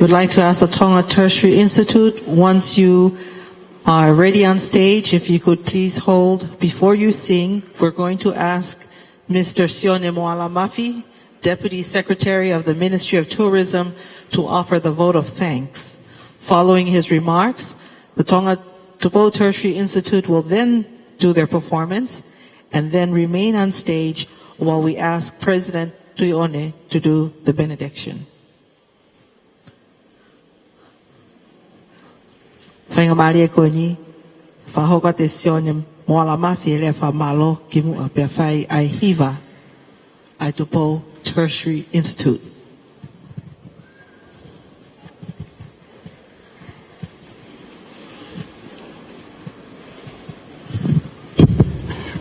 We'd like to ask the Tonga Tertiary Institute, once you are ready on stage, if you could please hold before you sing. We're going to ask Mister Sione Moala Mafi, Deputy Secretary of the Ministry of Tourism, to offer the vote of thanks. Following his remarks, the Tonga Tupou Tertiary Institute will then do their performance and then remain on stage while we ask President Tuʻiʻone to do the benediction. Faingamālie ko eni, fakahoko atu ʻe Sione Moala Mafi e lea fakamālō kimuʻa pea fai ʻa e hiva ʻa e Tupou Tertiary Institute.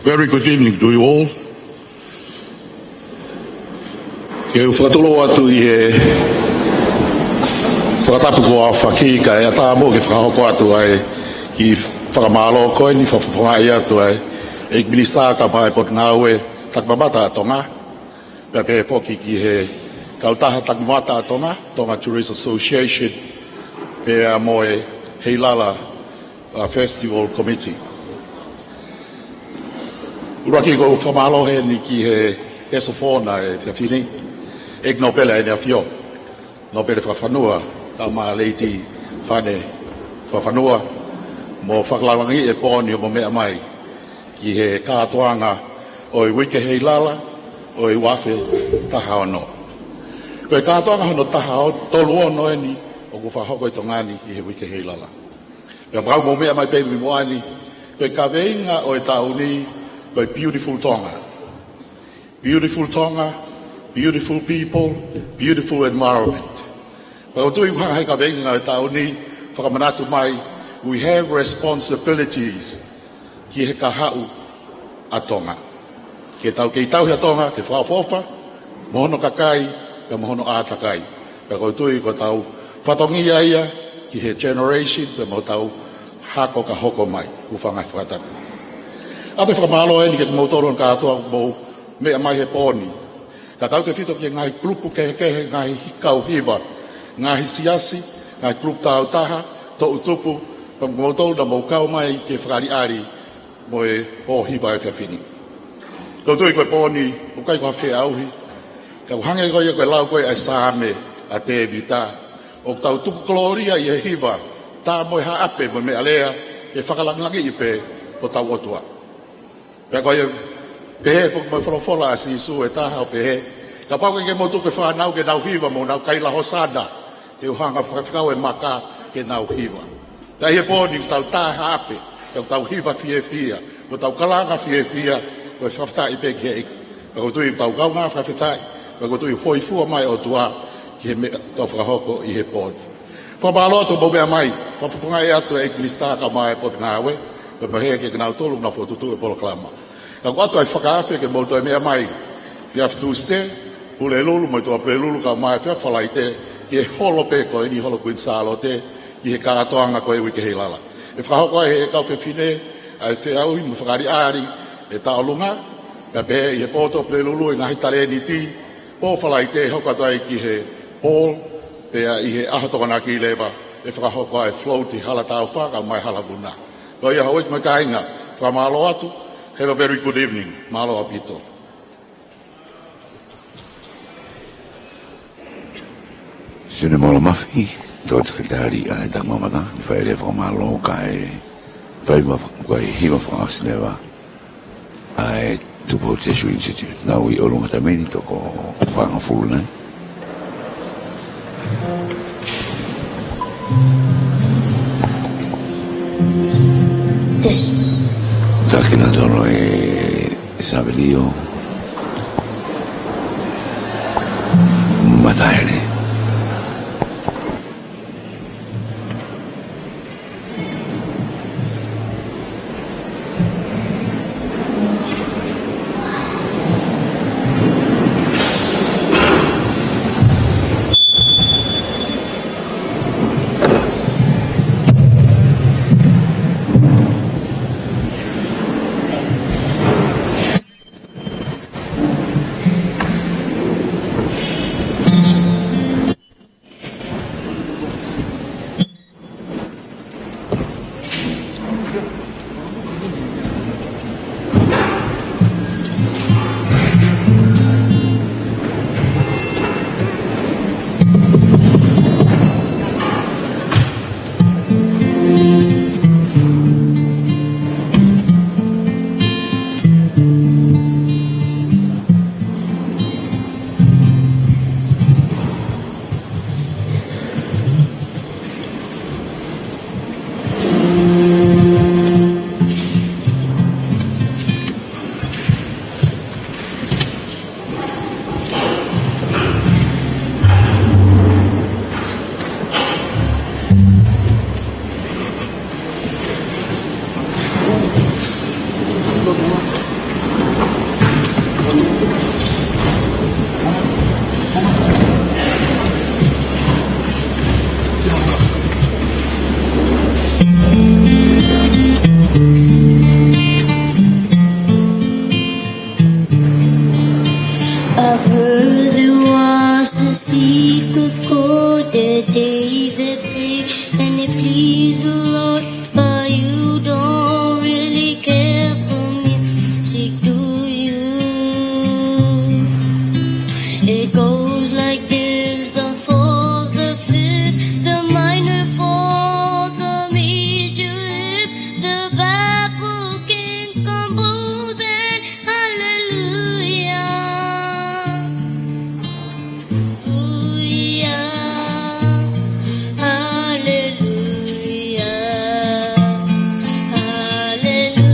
Very good evening to you all. Ke u fakatulou atu ʻi he fakatapu kuo aofaki kae ʻatā muʻa ke fakahoko atu ai ki he fakamālō ko eni fakafofongaʻi atu ai ʻe he Minisitā ka mai Potungāue Takimamata ʻa Tonga. Pea pehē foki ki he kautaha takimamata ʻa Tonga, Tonga Tourist Association, pea mo e Heilala ʻa Festival Committee. ʻUluaki, ʻoku ou fakamālō heni ki he guest of honour ʻo e efiafi ni, ʻEiki Nōpele ʻEne ʻAfio, Nōpele Fakafanua, kae ʻumaʻā Lady Fane Fakafanua, mo fakalāngilangiʻi e pō ni ʻo mou meʻa mai ki he kātoanga ʻo e Uike Heilala ʻo e ua afe taha ono. Ko e kātoanga hono taha tolu ono eni ʻoku fakahoko ʻi Tonga ni ʻi he Uike Heilala. Pea ʻoku mou meʻa mai pē mei muʻa ni, ko e kaveinga ʻo e taʻu ni, ko e Beautiful Tonga. Beautiful Tonga, beautiful people, beautiful environment. Pea ʻoku ou tui ʻoku hanga ʻe he kaveinga ʻo e taʻu ni ʻo fakamanatu mai, we have responsibilities ki he kahaʻu ʻa Tonga. Ke tau kei tauhi ʻa Tonga ke fakaʻofoʻofa, mo hono kakai, pea mo hono ʻātakai. Pea ʻoku ou tui ko hotau fatongia ia ki he generation, pea mo hotau hako ka hoko mai. Hūfanga he fakatapu. ʻOatu e fakamālō eni kiate kimoutolu kātoa ʻoku mou meʻa mai he pō ni. Kae tautefito ki he ngaahi kulupu kehekehe, ngaahi kau hiva, ngaahi siasi, ngaahi kulupu tāutaha, toʻu tupu, pea mo kimoutolu naʻa mou kau mai ke fakaʻaliʻali mo e pō hiva ʻo e efiafi ni. ʻOku ou tui ko e pō ni, ʻoku ʻikai ko ha feʻauhi, ka ʻoku hangē ko ia ko e lau ko ē ʻa e Saame ʻa Tēvita, ʻoku tau tuku kolōlia ʻi he hiva, tā mo e haʻape mo e meʻalea, ke fakalāngilangiʻi pē hotau ʻOtua. Pea ko ia, pehē foki mo e folofola ʻa Sīsū ʻe taha ʻo pehē, kapau ʻoku ʻikai ke mou tuku e fānau ke nau hiva, mou nau kaila Hōsana, ke u hanga ʻo fakafekau e maka ke nau hiva. Pea ʻi he pō ni ʻoku tau tā haʻape, ʻoku tau hiva fiefia, ʻoku tau kalanga fiefia, ko e fakafetaʻi pē ki he ʻEiki. Pea ʻoku ou tui ʻoku tau kaungā fakafetaʻi, pea ʻoku ou tui ʻoku hōifua mai e ʻOtua ki he meʻa ʻoku tau fakahoko ʻi he pō ni. Fakamālō atu hoʻomou meʻa mai, fakafofongaʻi atu e ʻEiki Minisitā kae ʻumaʻā e Potungāue, pea pehē ki he kinautolu naʻa nau fokotuʻutuʻu e polokalama. Ka ʻoku ʻoatu ai e fakaafe ke mou toe meʻa mai, efiafi Tūsite, Pulelulu, mo e ʻOtua Pulelulu, kae ʻumaʻā e efiafi Falaite, ki he holo pē ko eni, Holo Kuini Sālote, ki he kātoanga ko e Uike Heilala. ʻE fakahoko ai ʻe he kau fefine ʻa e feʻauhi mo e fakaʻaliʻali ʻo e tauʻolunga, pea pehē ʻi he pō ʻOtua Pulelulu e ngaahi talēniti, pō Falaite ʻe hoko atu ai ki he ball, pea ʻi he ʻaho Tokonaki leva ʻe fakahoko ai e float ʻi Hala Taufa kae ʻumaʻā e Hala Vuna. Ko ia houʻeiki mo e kāinga, fakamālō atu, have a very good evening. Mālō ʻaupito. Sione Moala Mafi, Toketā Sekelitali ʻa e Taki Maʻu Mata, ʻoku fai leva e fakamālō kae fai ma-, kae hiva fakaʻosi leva ʻa e Tupou Jesuit Institute. Naʻa ku ʻi ʻolunga he taimi ni, toko fāngofulu nai. Test. Taki na tolo e Savelio Mataele. I've heard there was a secret chord that David played, and it pleased the Lord, but you don't really care for music, do It goes like this: the fourth, the fifth, the minor fourth, the major fifth, the baffled king composing hallelujah. Hallelujah, hallelujah, hallelujah,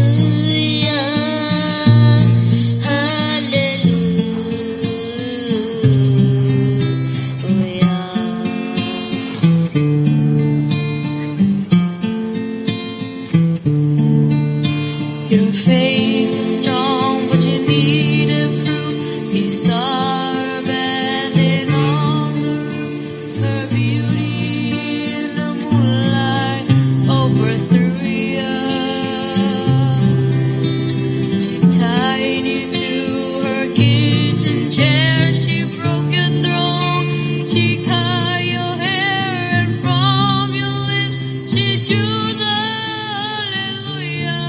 hallelujah. Your faith is strong, but you need a proof. He saw her bathing on the roof, her beauty in the moonlight overthrew you. She tied you to her kitchen chair, she broke your throne, she cut your hair, and from your lips she drew the hallelujah.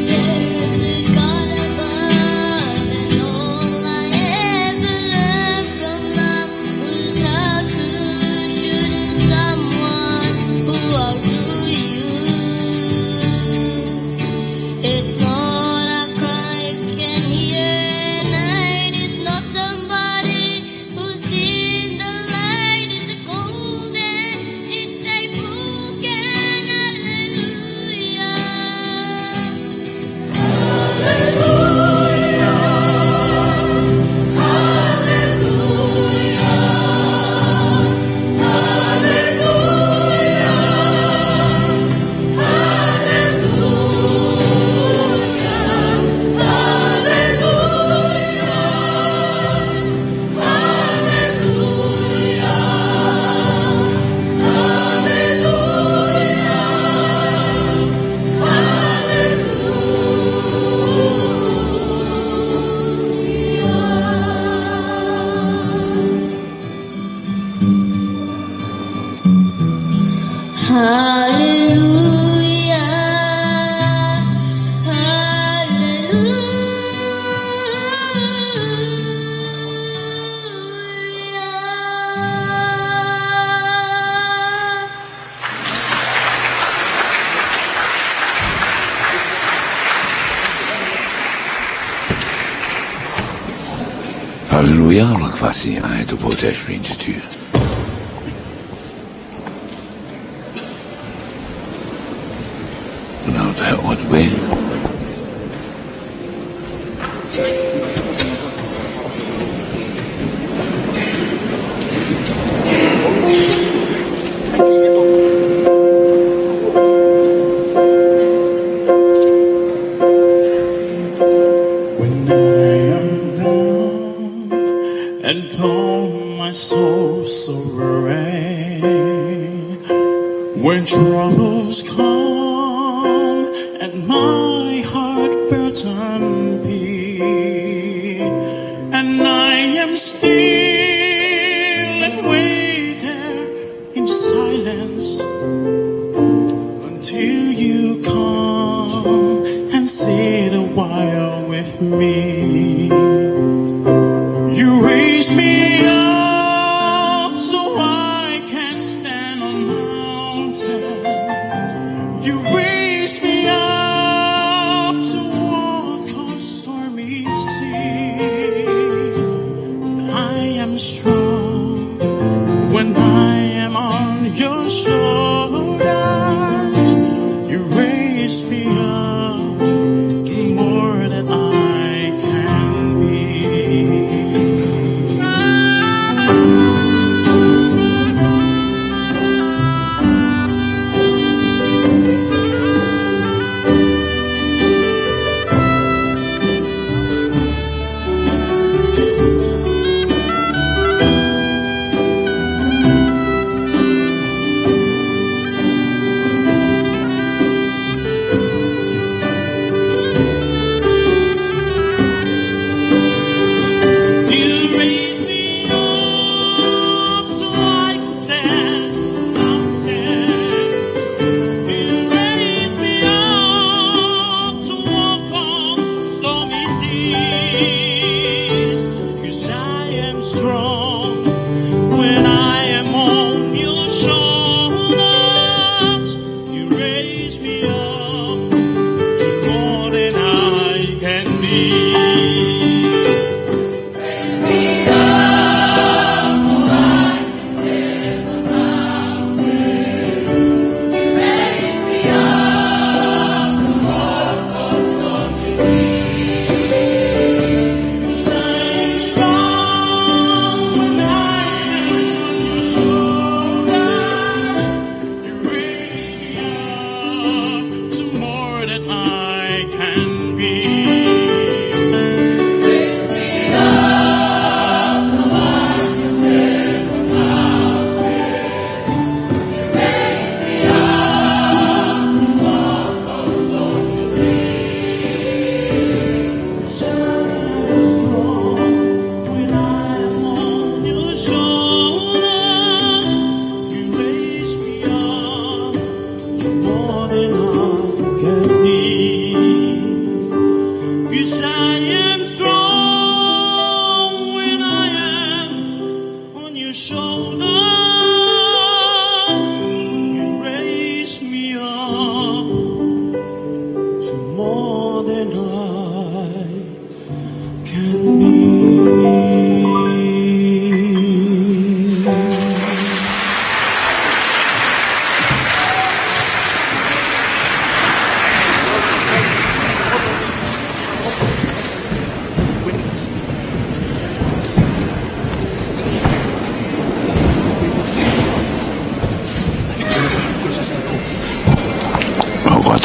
There's a God above, and all I ever learned from love was how to shoot someone who outdrew you. It's not a cry you can hear at night. It's not somebody who's seen the light. It's a cold and it's a broken hallelujah. Hallelujah, hallelujah. Haleluia, ʻo e fasi ʻa e Tupou Te Aho Fānau Institute. Now that would be. When I am down and through my soul so weary, when troubles come and my heart burden be, and I am still and wait there in silence until you come and sit a while with me. You raise me up so I can stand on mountains. You raise me up to walk on stormy sea. I am strong when I am on your shoulders. You raise me up to more than I can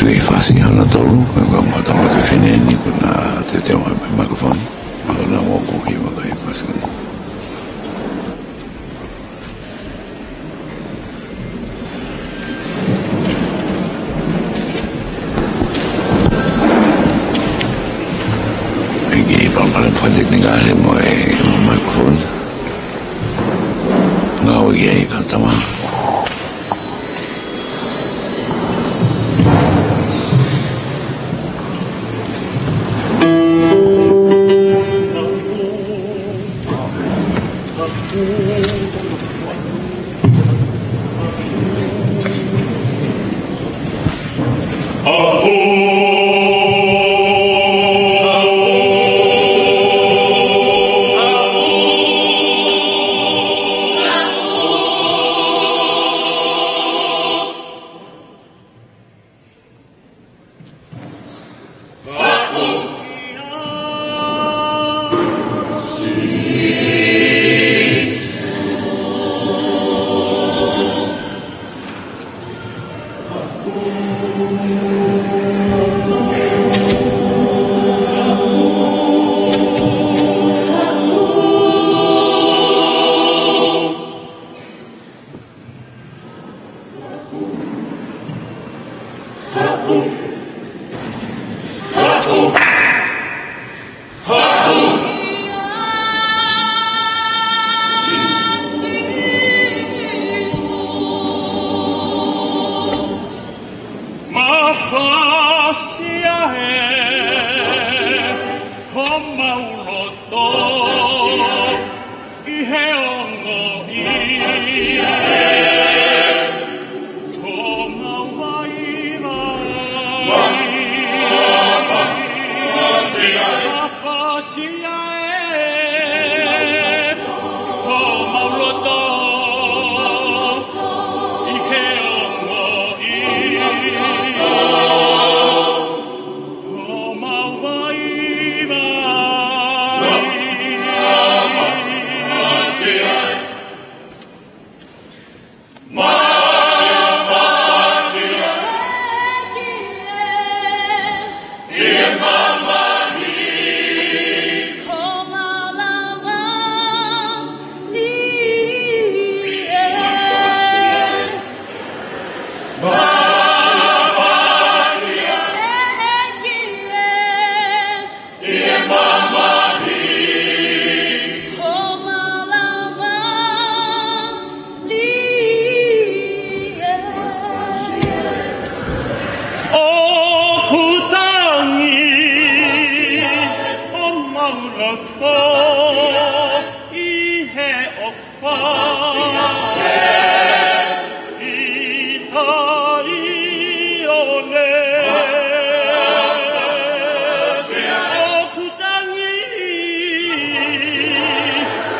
Ke fasi hana tolu, ko e ongo tama ke fene ni ko na te te ma microphone. Ma ko na mo ko ki ma ka e fasi ko na. Eki pa pale fale ni ka le mo e microphone. Nga o ye ka tama. Mafasia e homau loto ʻi he ongoʻi homau vaivai. Mafasia e homau loto ʻi he ongoʻi homau vaivai. ʻOku tangi homau loto ʻi he ʻofa ʻi Saione. ʻOku tangi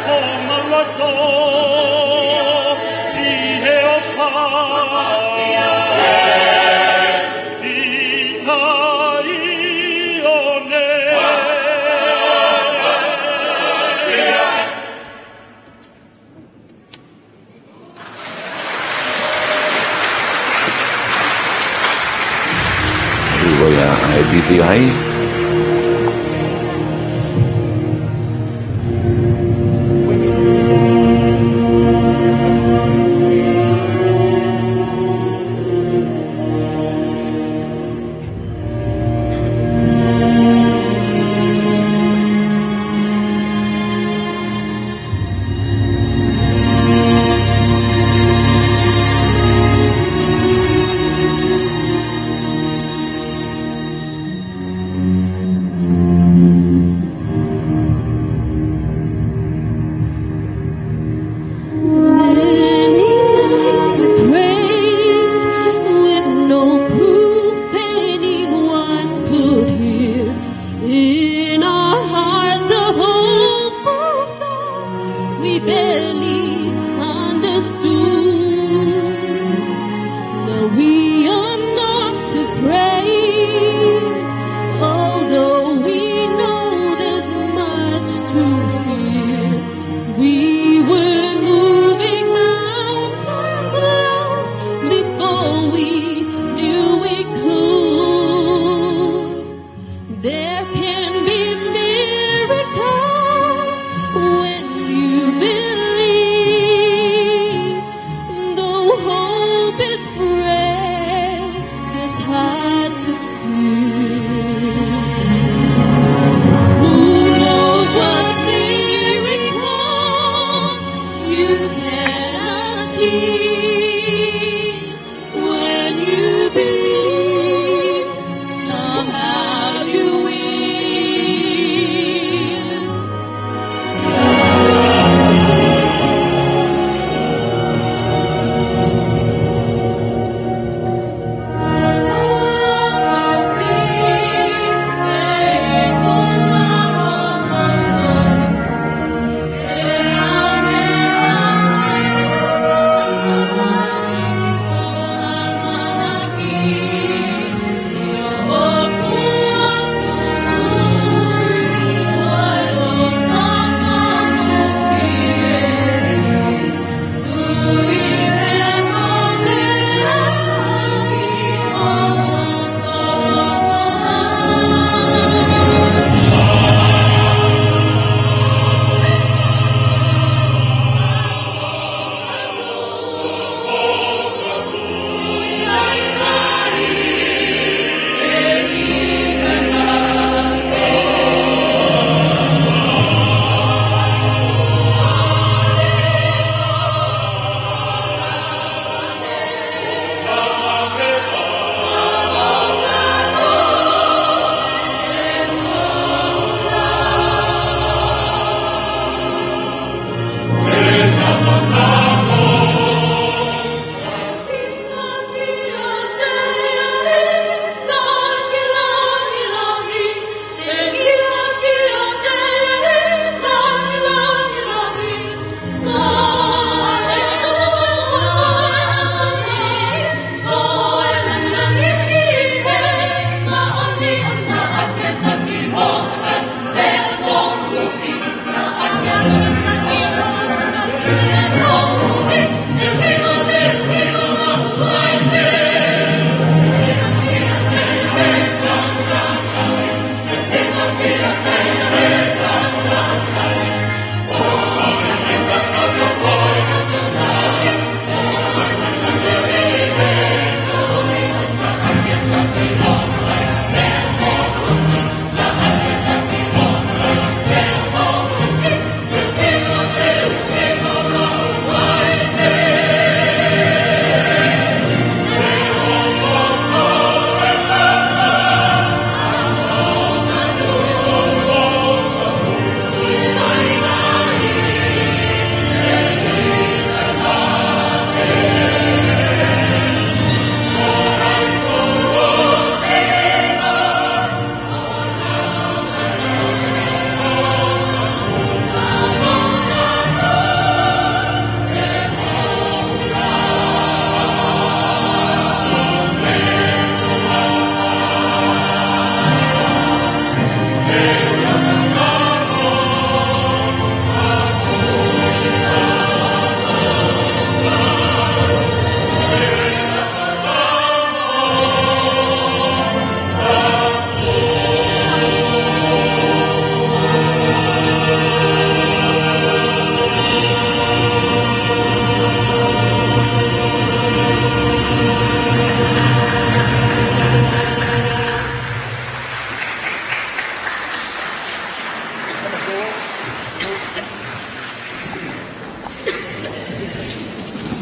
homau loto ʻi he ʻofa ʻi Saione. ʻI ko ia ʻa e titi ai.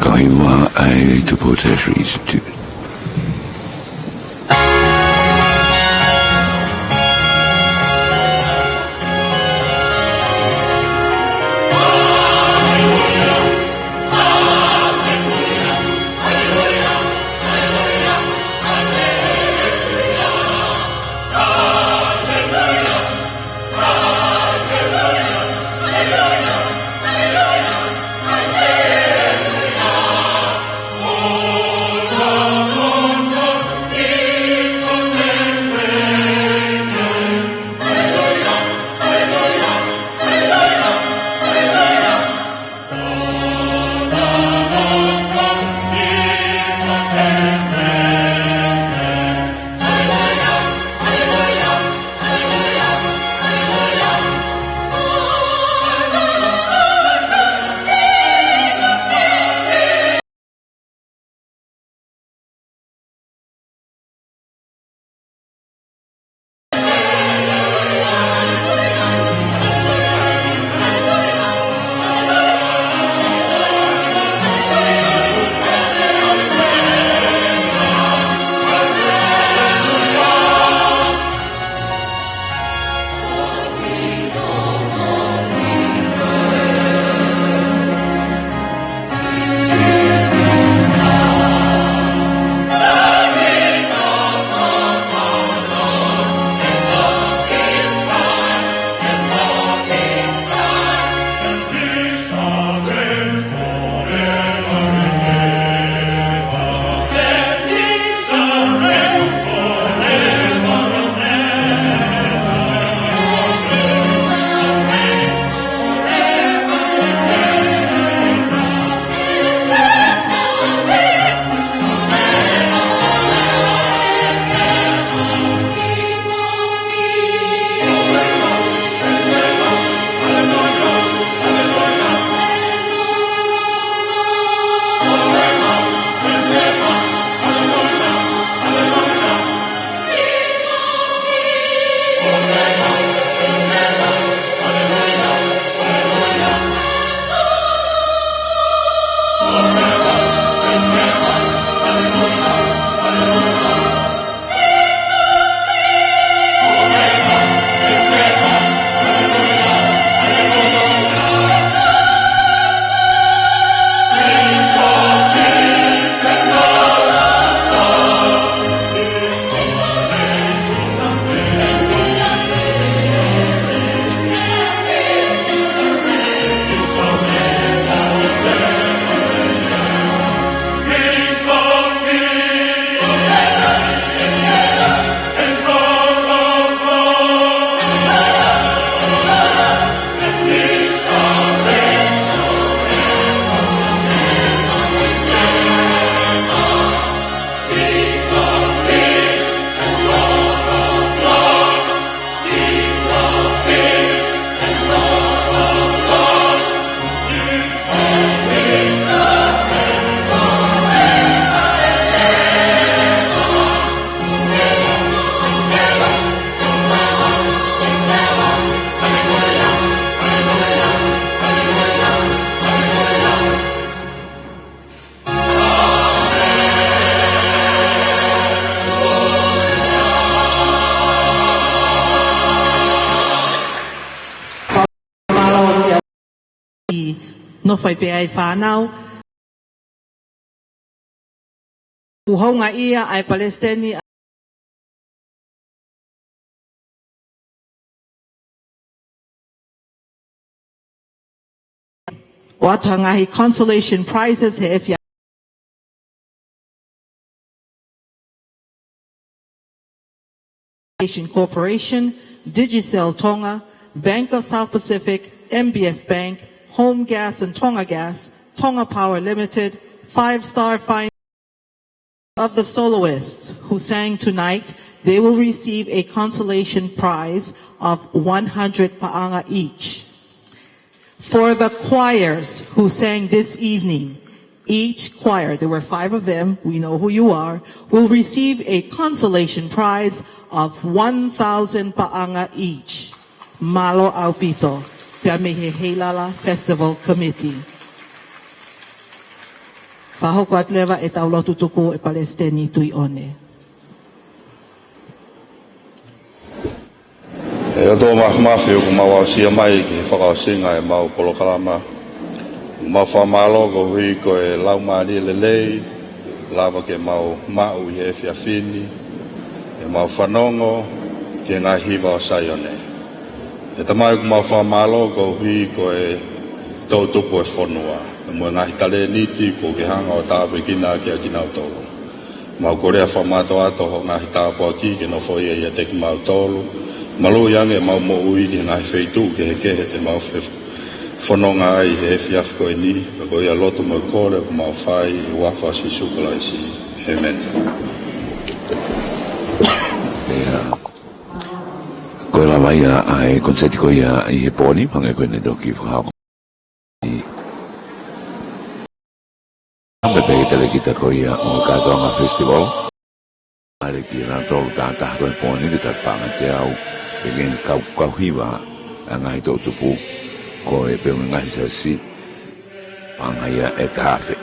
Ko e hiva ʻa e Tupou Tertiary Institute. ʻi nofo ai pē ʻa e fānau. ʻOku houngaʻia ʻa e Palesiteni ʻo ʻoatu ha ngaahi consolation prizes he efiafi Corporation, Digicel Tonga, Bank of South Pacific, M B F Bank, Home Gas and Tonga Gas, Tonga Power Limited, Five Star Fine of the soloists who sang tonight, they will receive a consolation prize of one hundred paʻanga each. For the choirs who sang this evening, each choir, there were five of them, we know who you are, will receive a consolation prize of one thousand paʻanga each. Mālō ʻaupito, pea mei he Heilala Festival Committee. Fakahoko atu leva ʻetau lotu tuku ʻe Palesiteni Tuʻiʻone. ʻE ʻOtua Māfimafi, ʻoku mau aʻusia mai ki he fakaʻosinga ʻemau polokalama. Mau fakamālō koeʻuhi ko e laumālie lelei, lava ke mau maʻu ʻi he efiafi ni, ʻemau fanongo ki he ngaahi hiva ʻo Saione. ʻE Tamai, ʻoku mau fakamālō koeʻuhi ko e toʻutupu ʻo e fonua, mo e ngaahi talēniti kuo ke hanga ʻo tāpuekina ʻaki ʻa kinautolu. Mau kole ʻa e fakamātoato hoʻo ngaahi tāpuaki ke nofoʻia ʻiate kimautolu. Maluʻi ange ʻemau moʻui ki he ngaahi feituʻu kehekehe te mau fefononga ai he efiafi ko eni, pea ko ia e lotu mo e kole ʻoku mau fai ʻi he huafa ʻo Sīsū Kalaisi. ʻĒmeni. ʻIo. Ko e lava ia ʻa e konisēti ko ia ʻi he pō ni, hangē ko ʻene toki fakahoko. ʻA e pehē ki he talēkita ko ia ʻo e kātoanga festival. ʻAle kinautolu tātaha ko e pō ni ki he tapa angateau, pea ke kau, kau hiva ʻa e ngaahi toʻutupu ko e pē ngaahi siasi, paʻanga ia ʻe taha afe.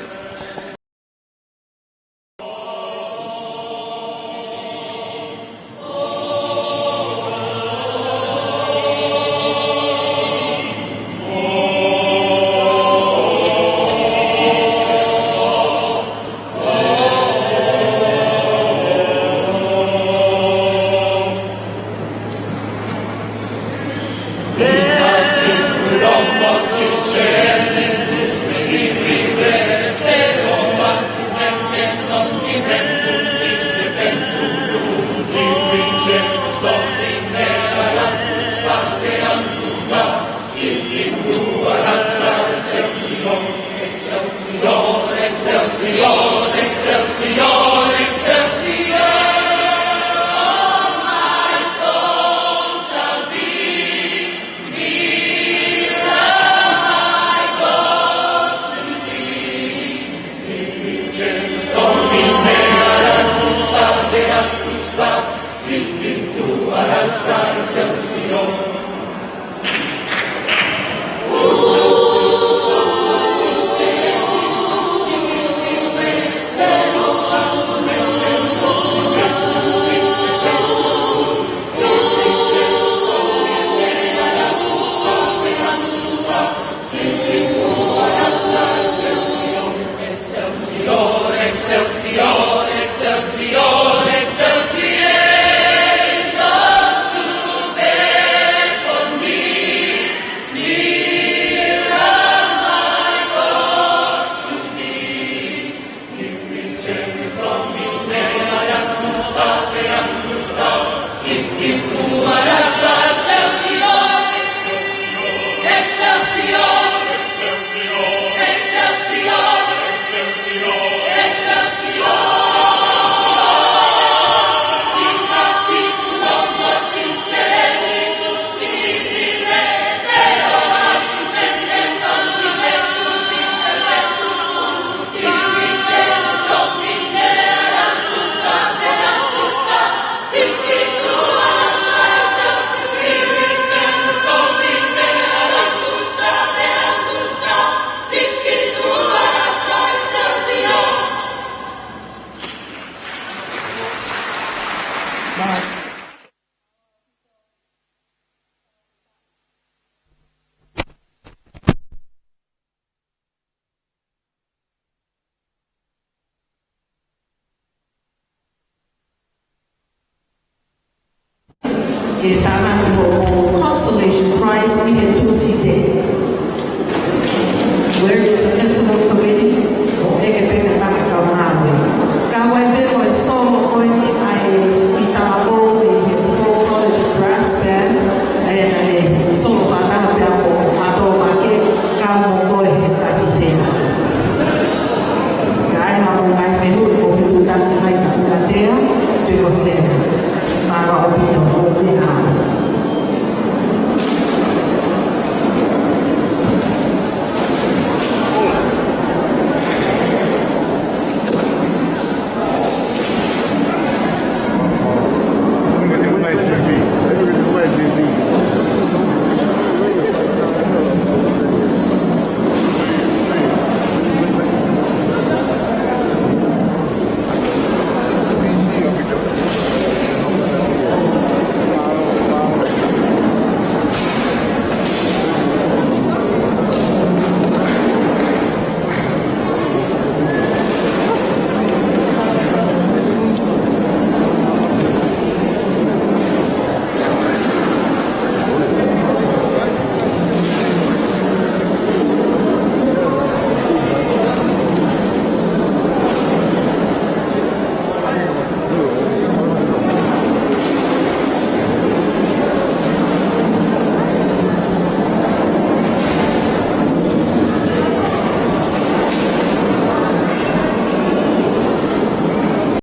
ʻe tānaki hoʻo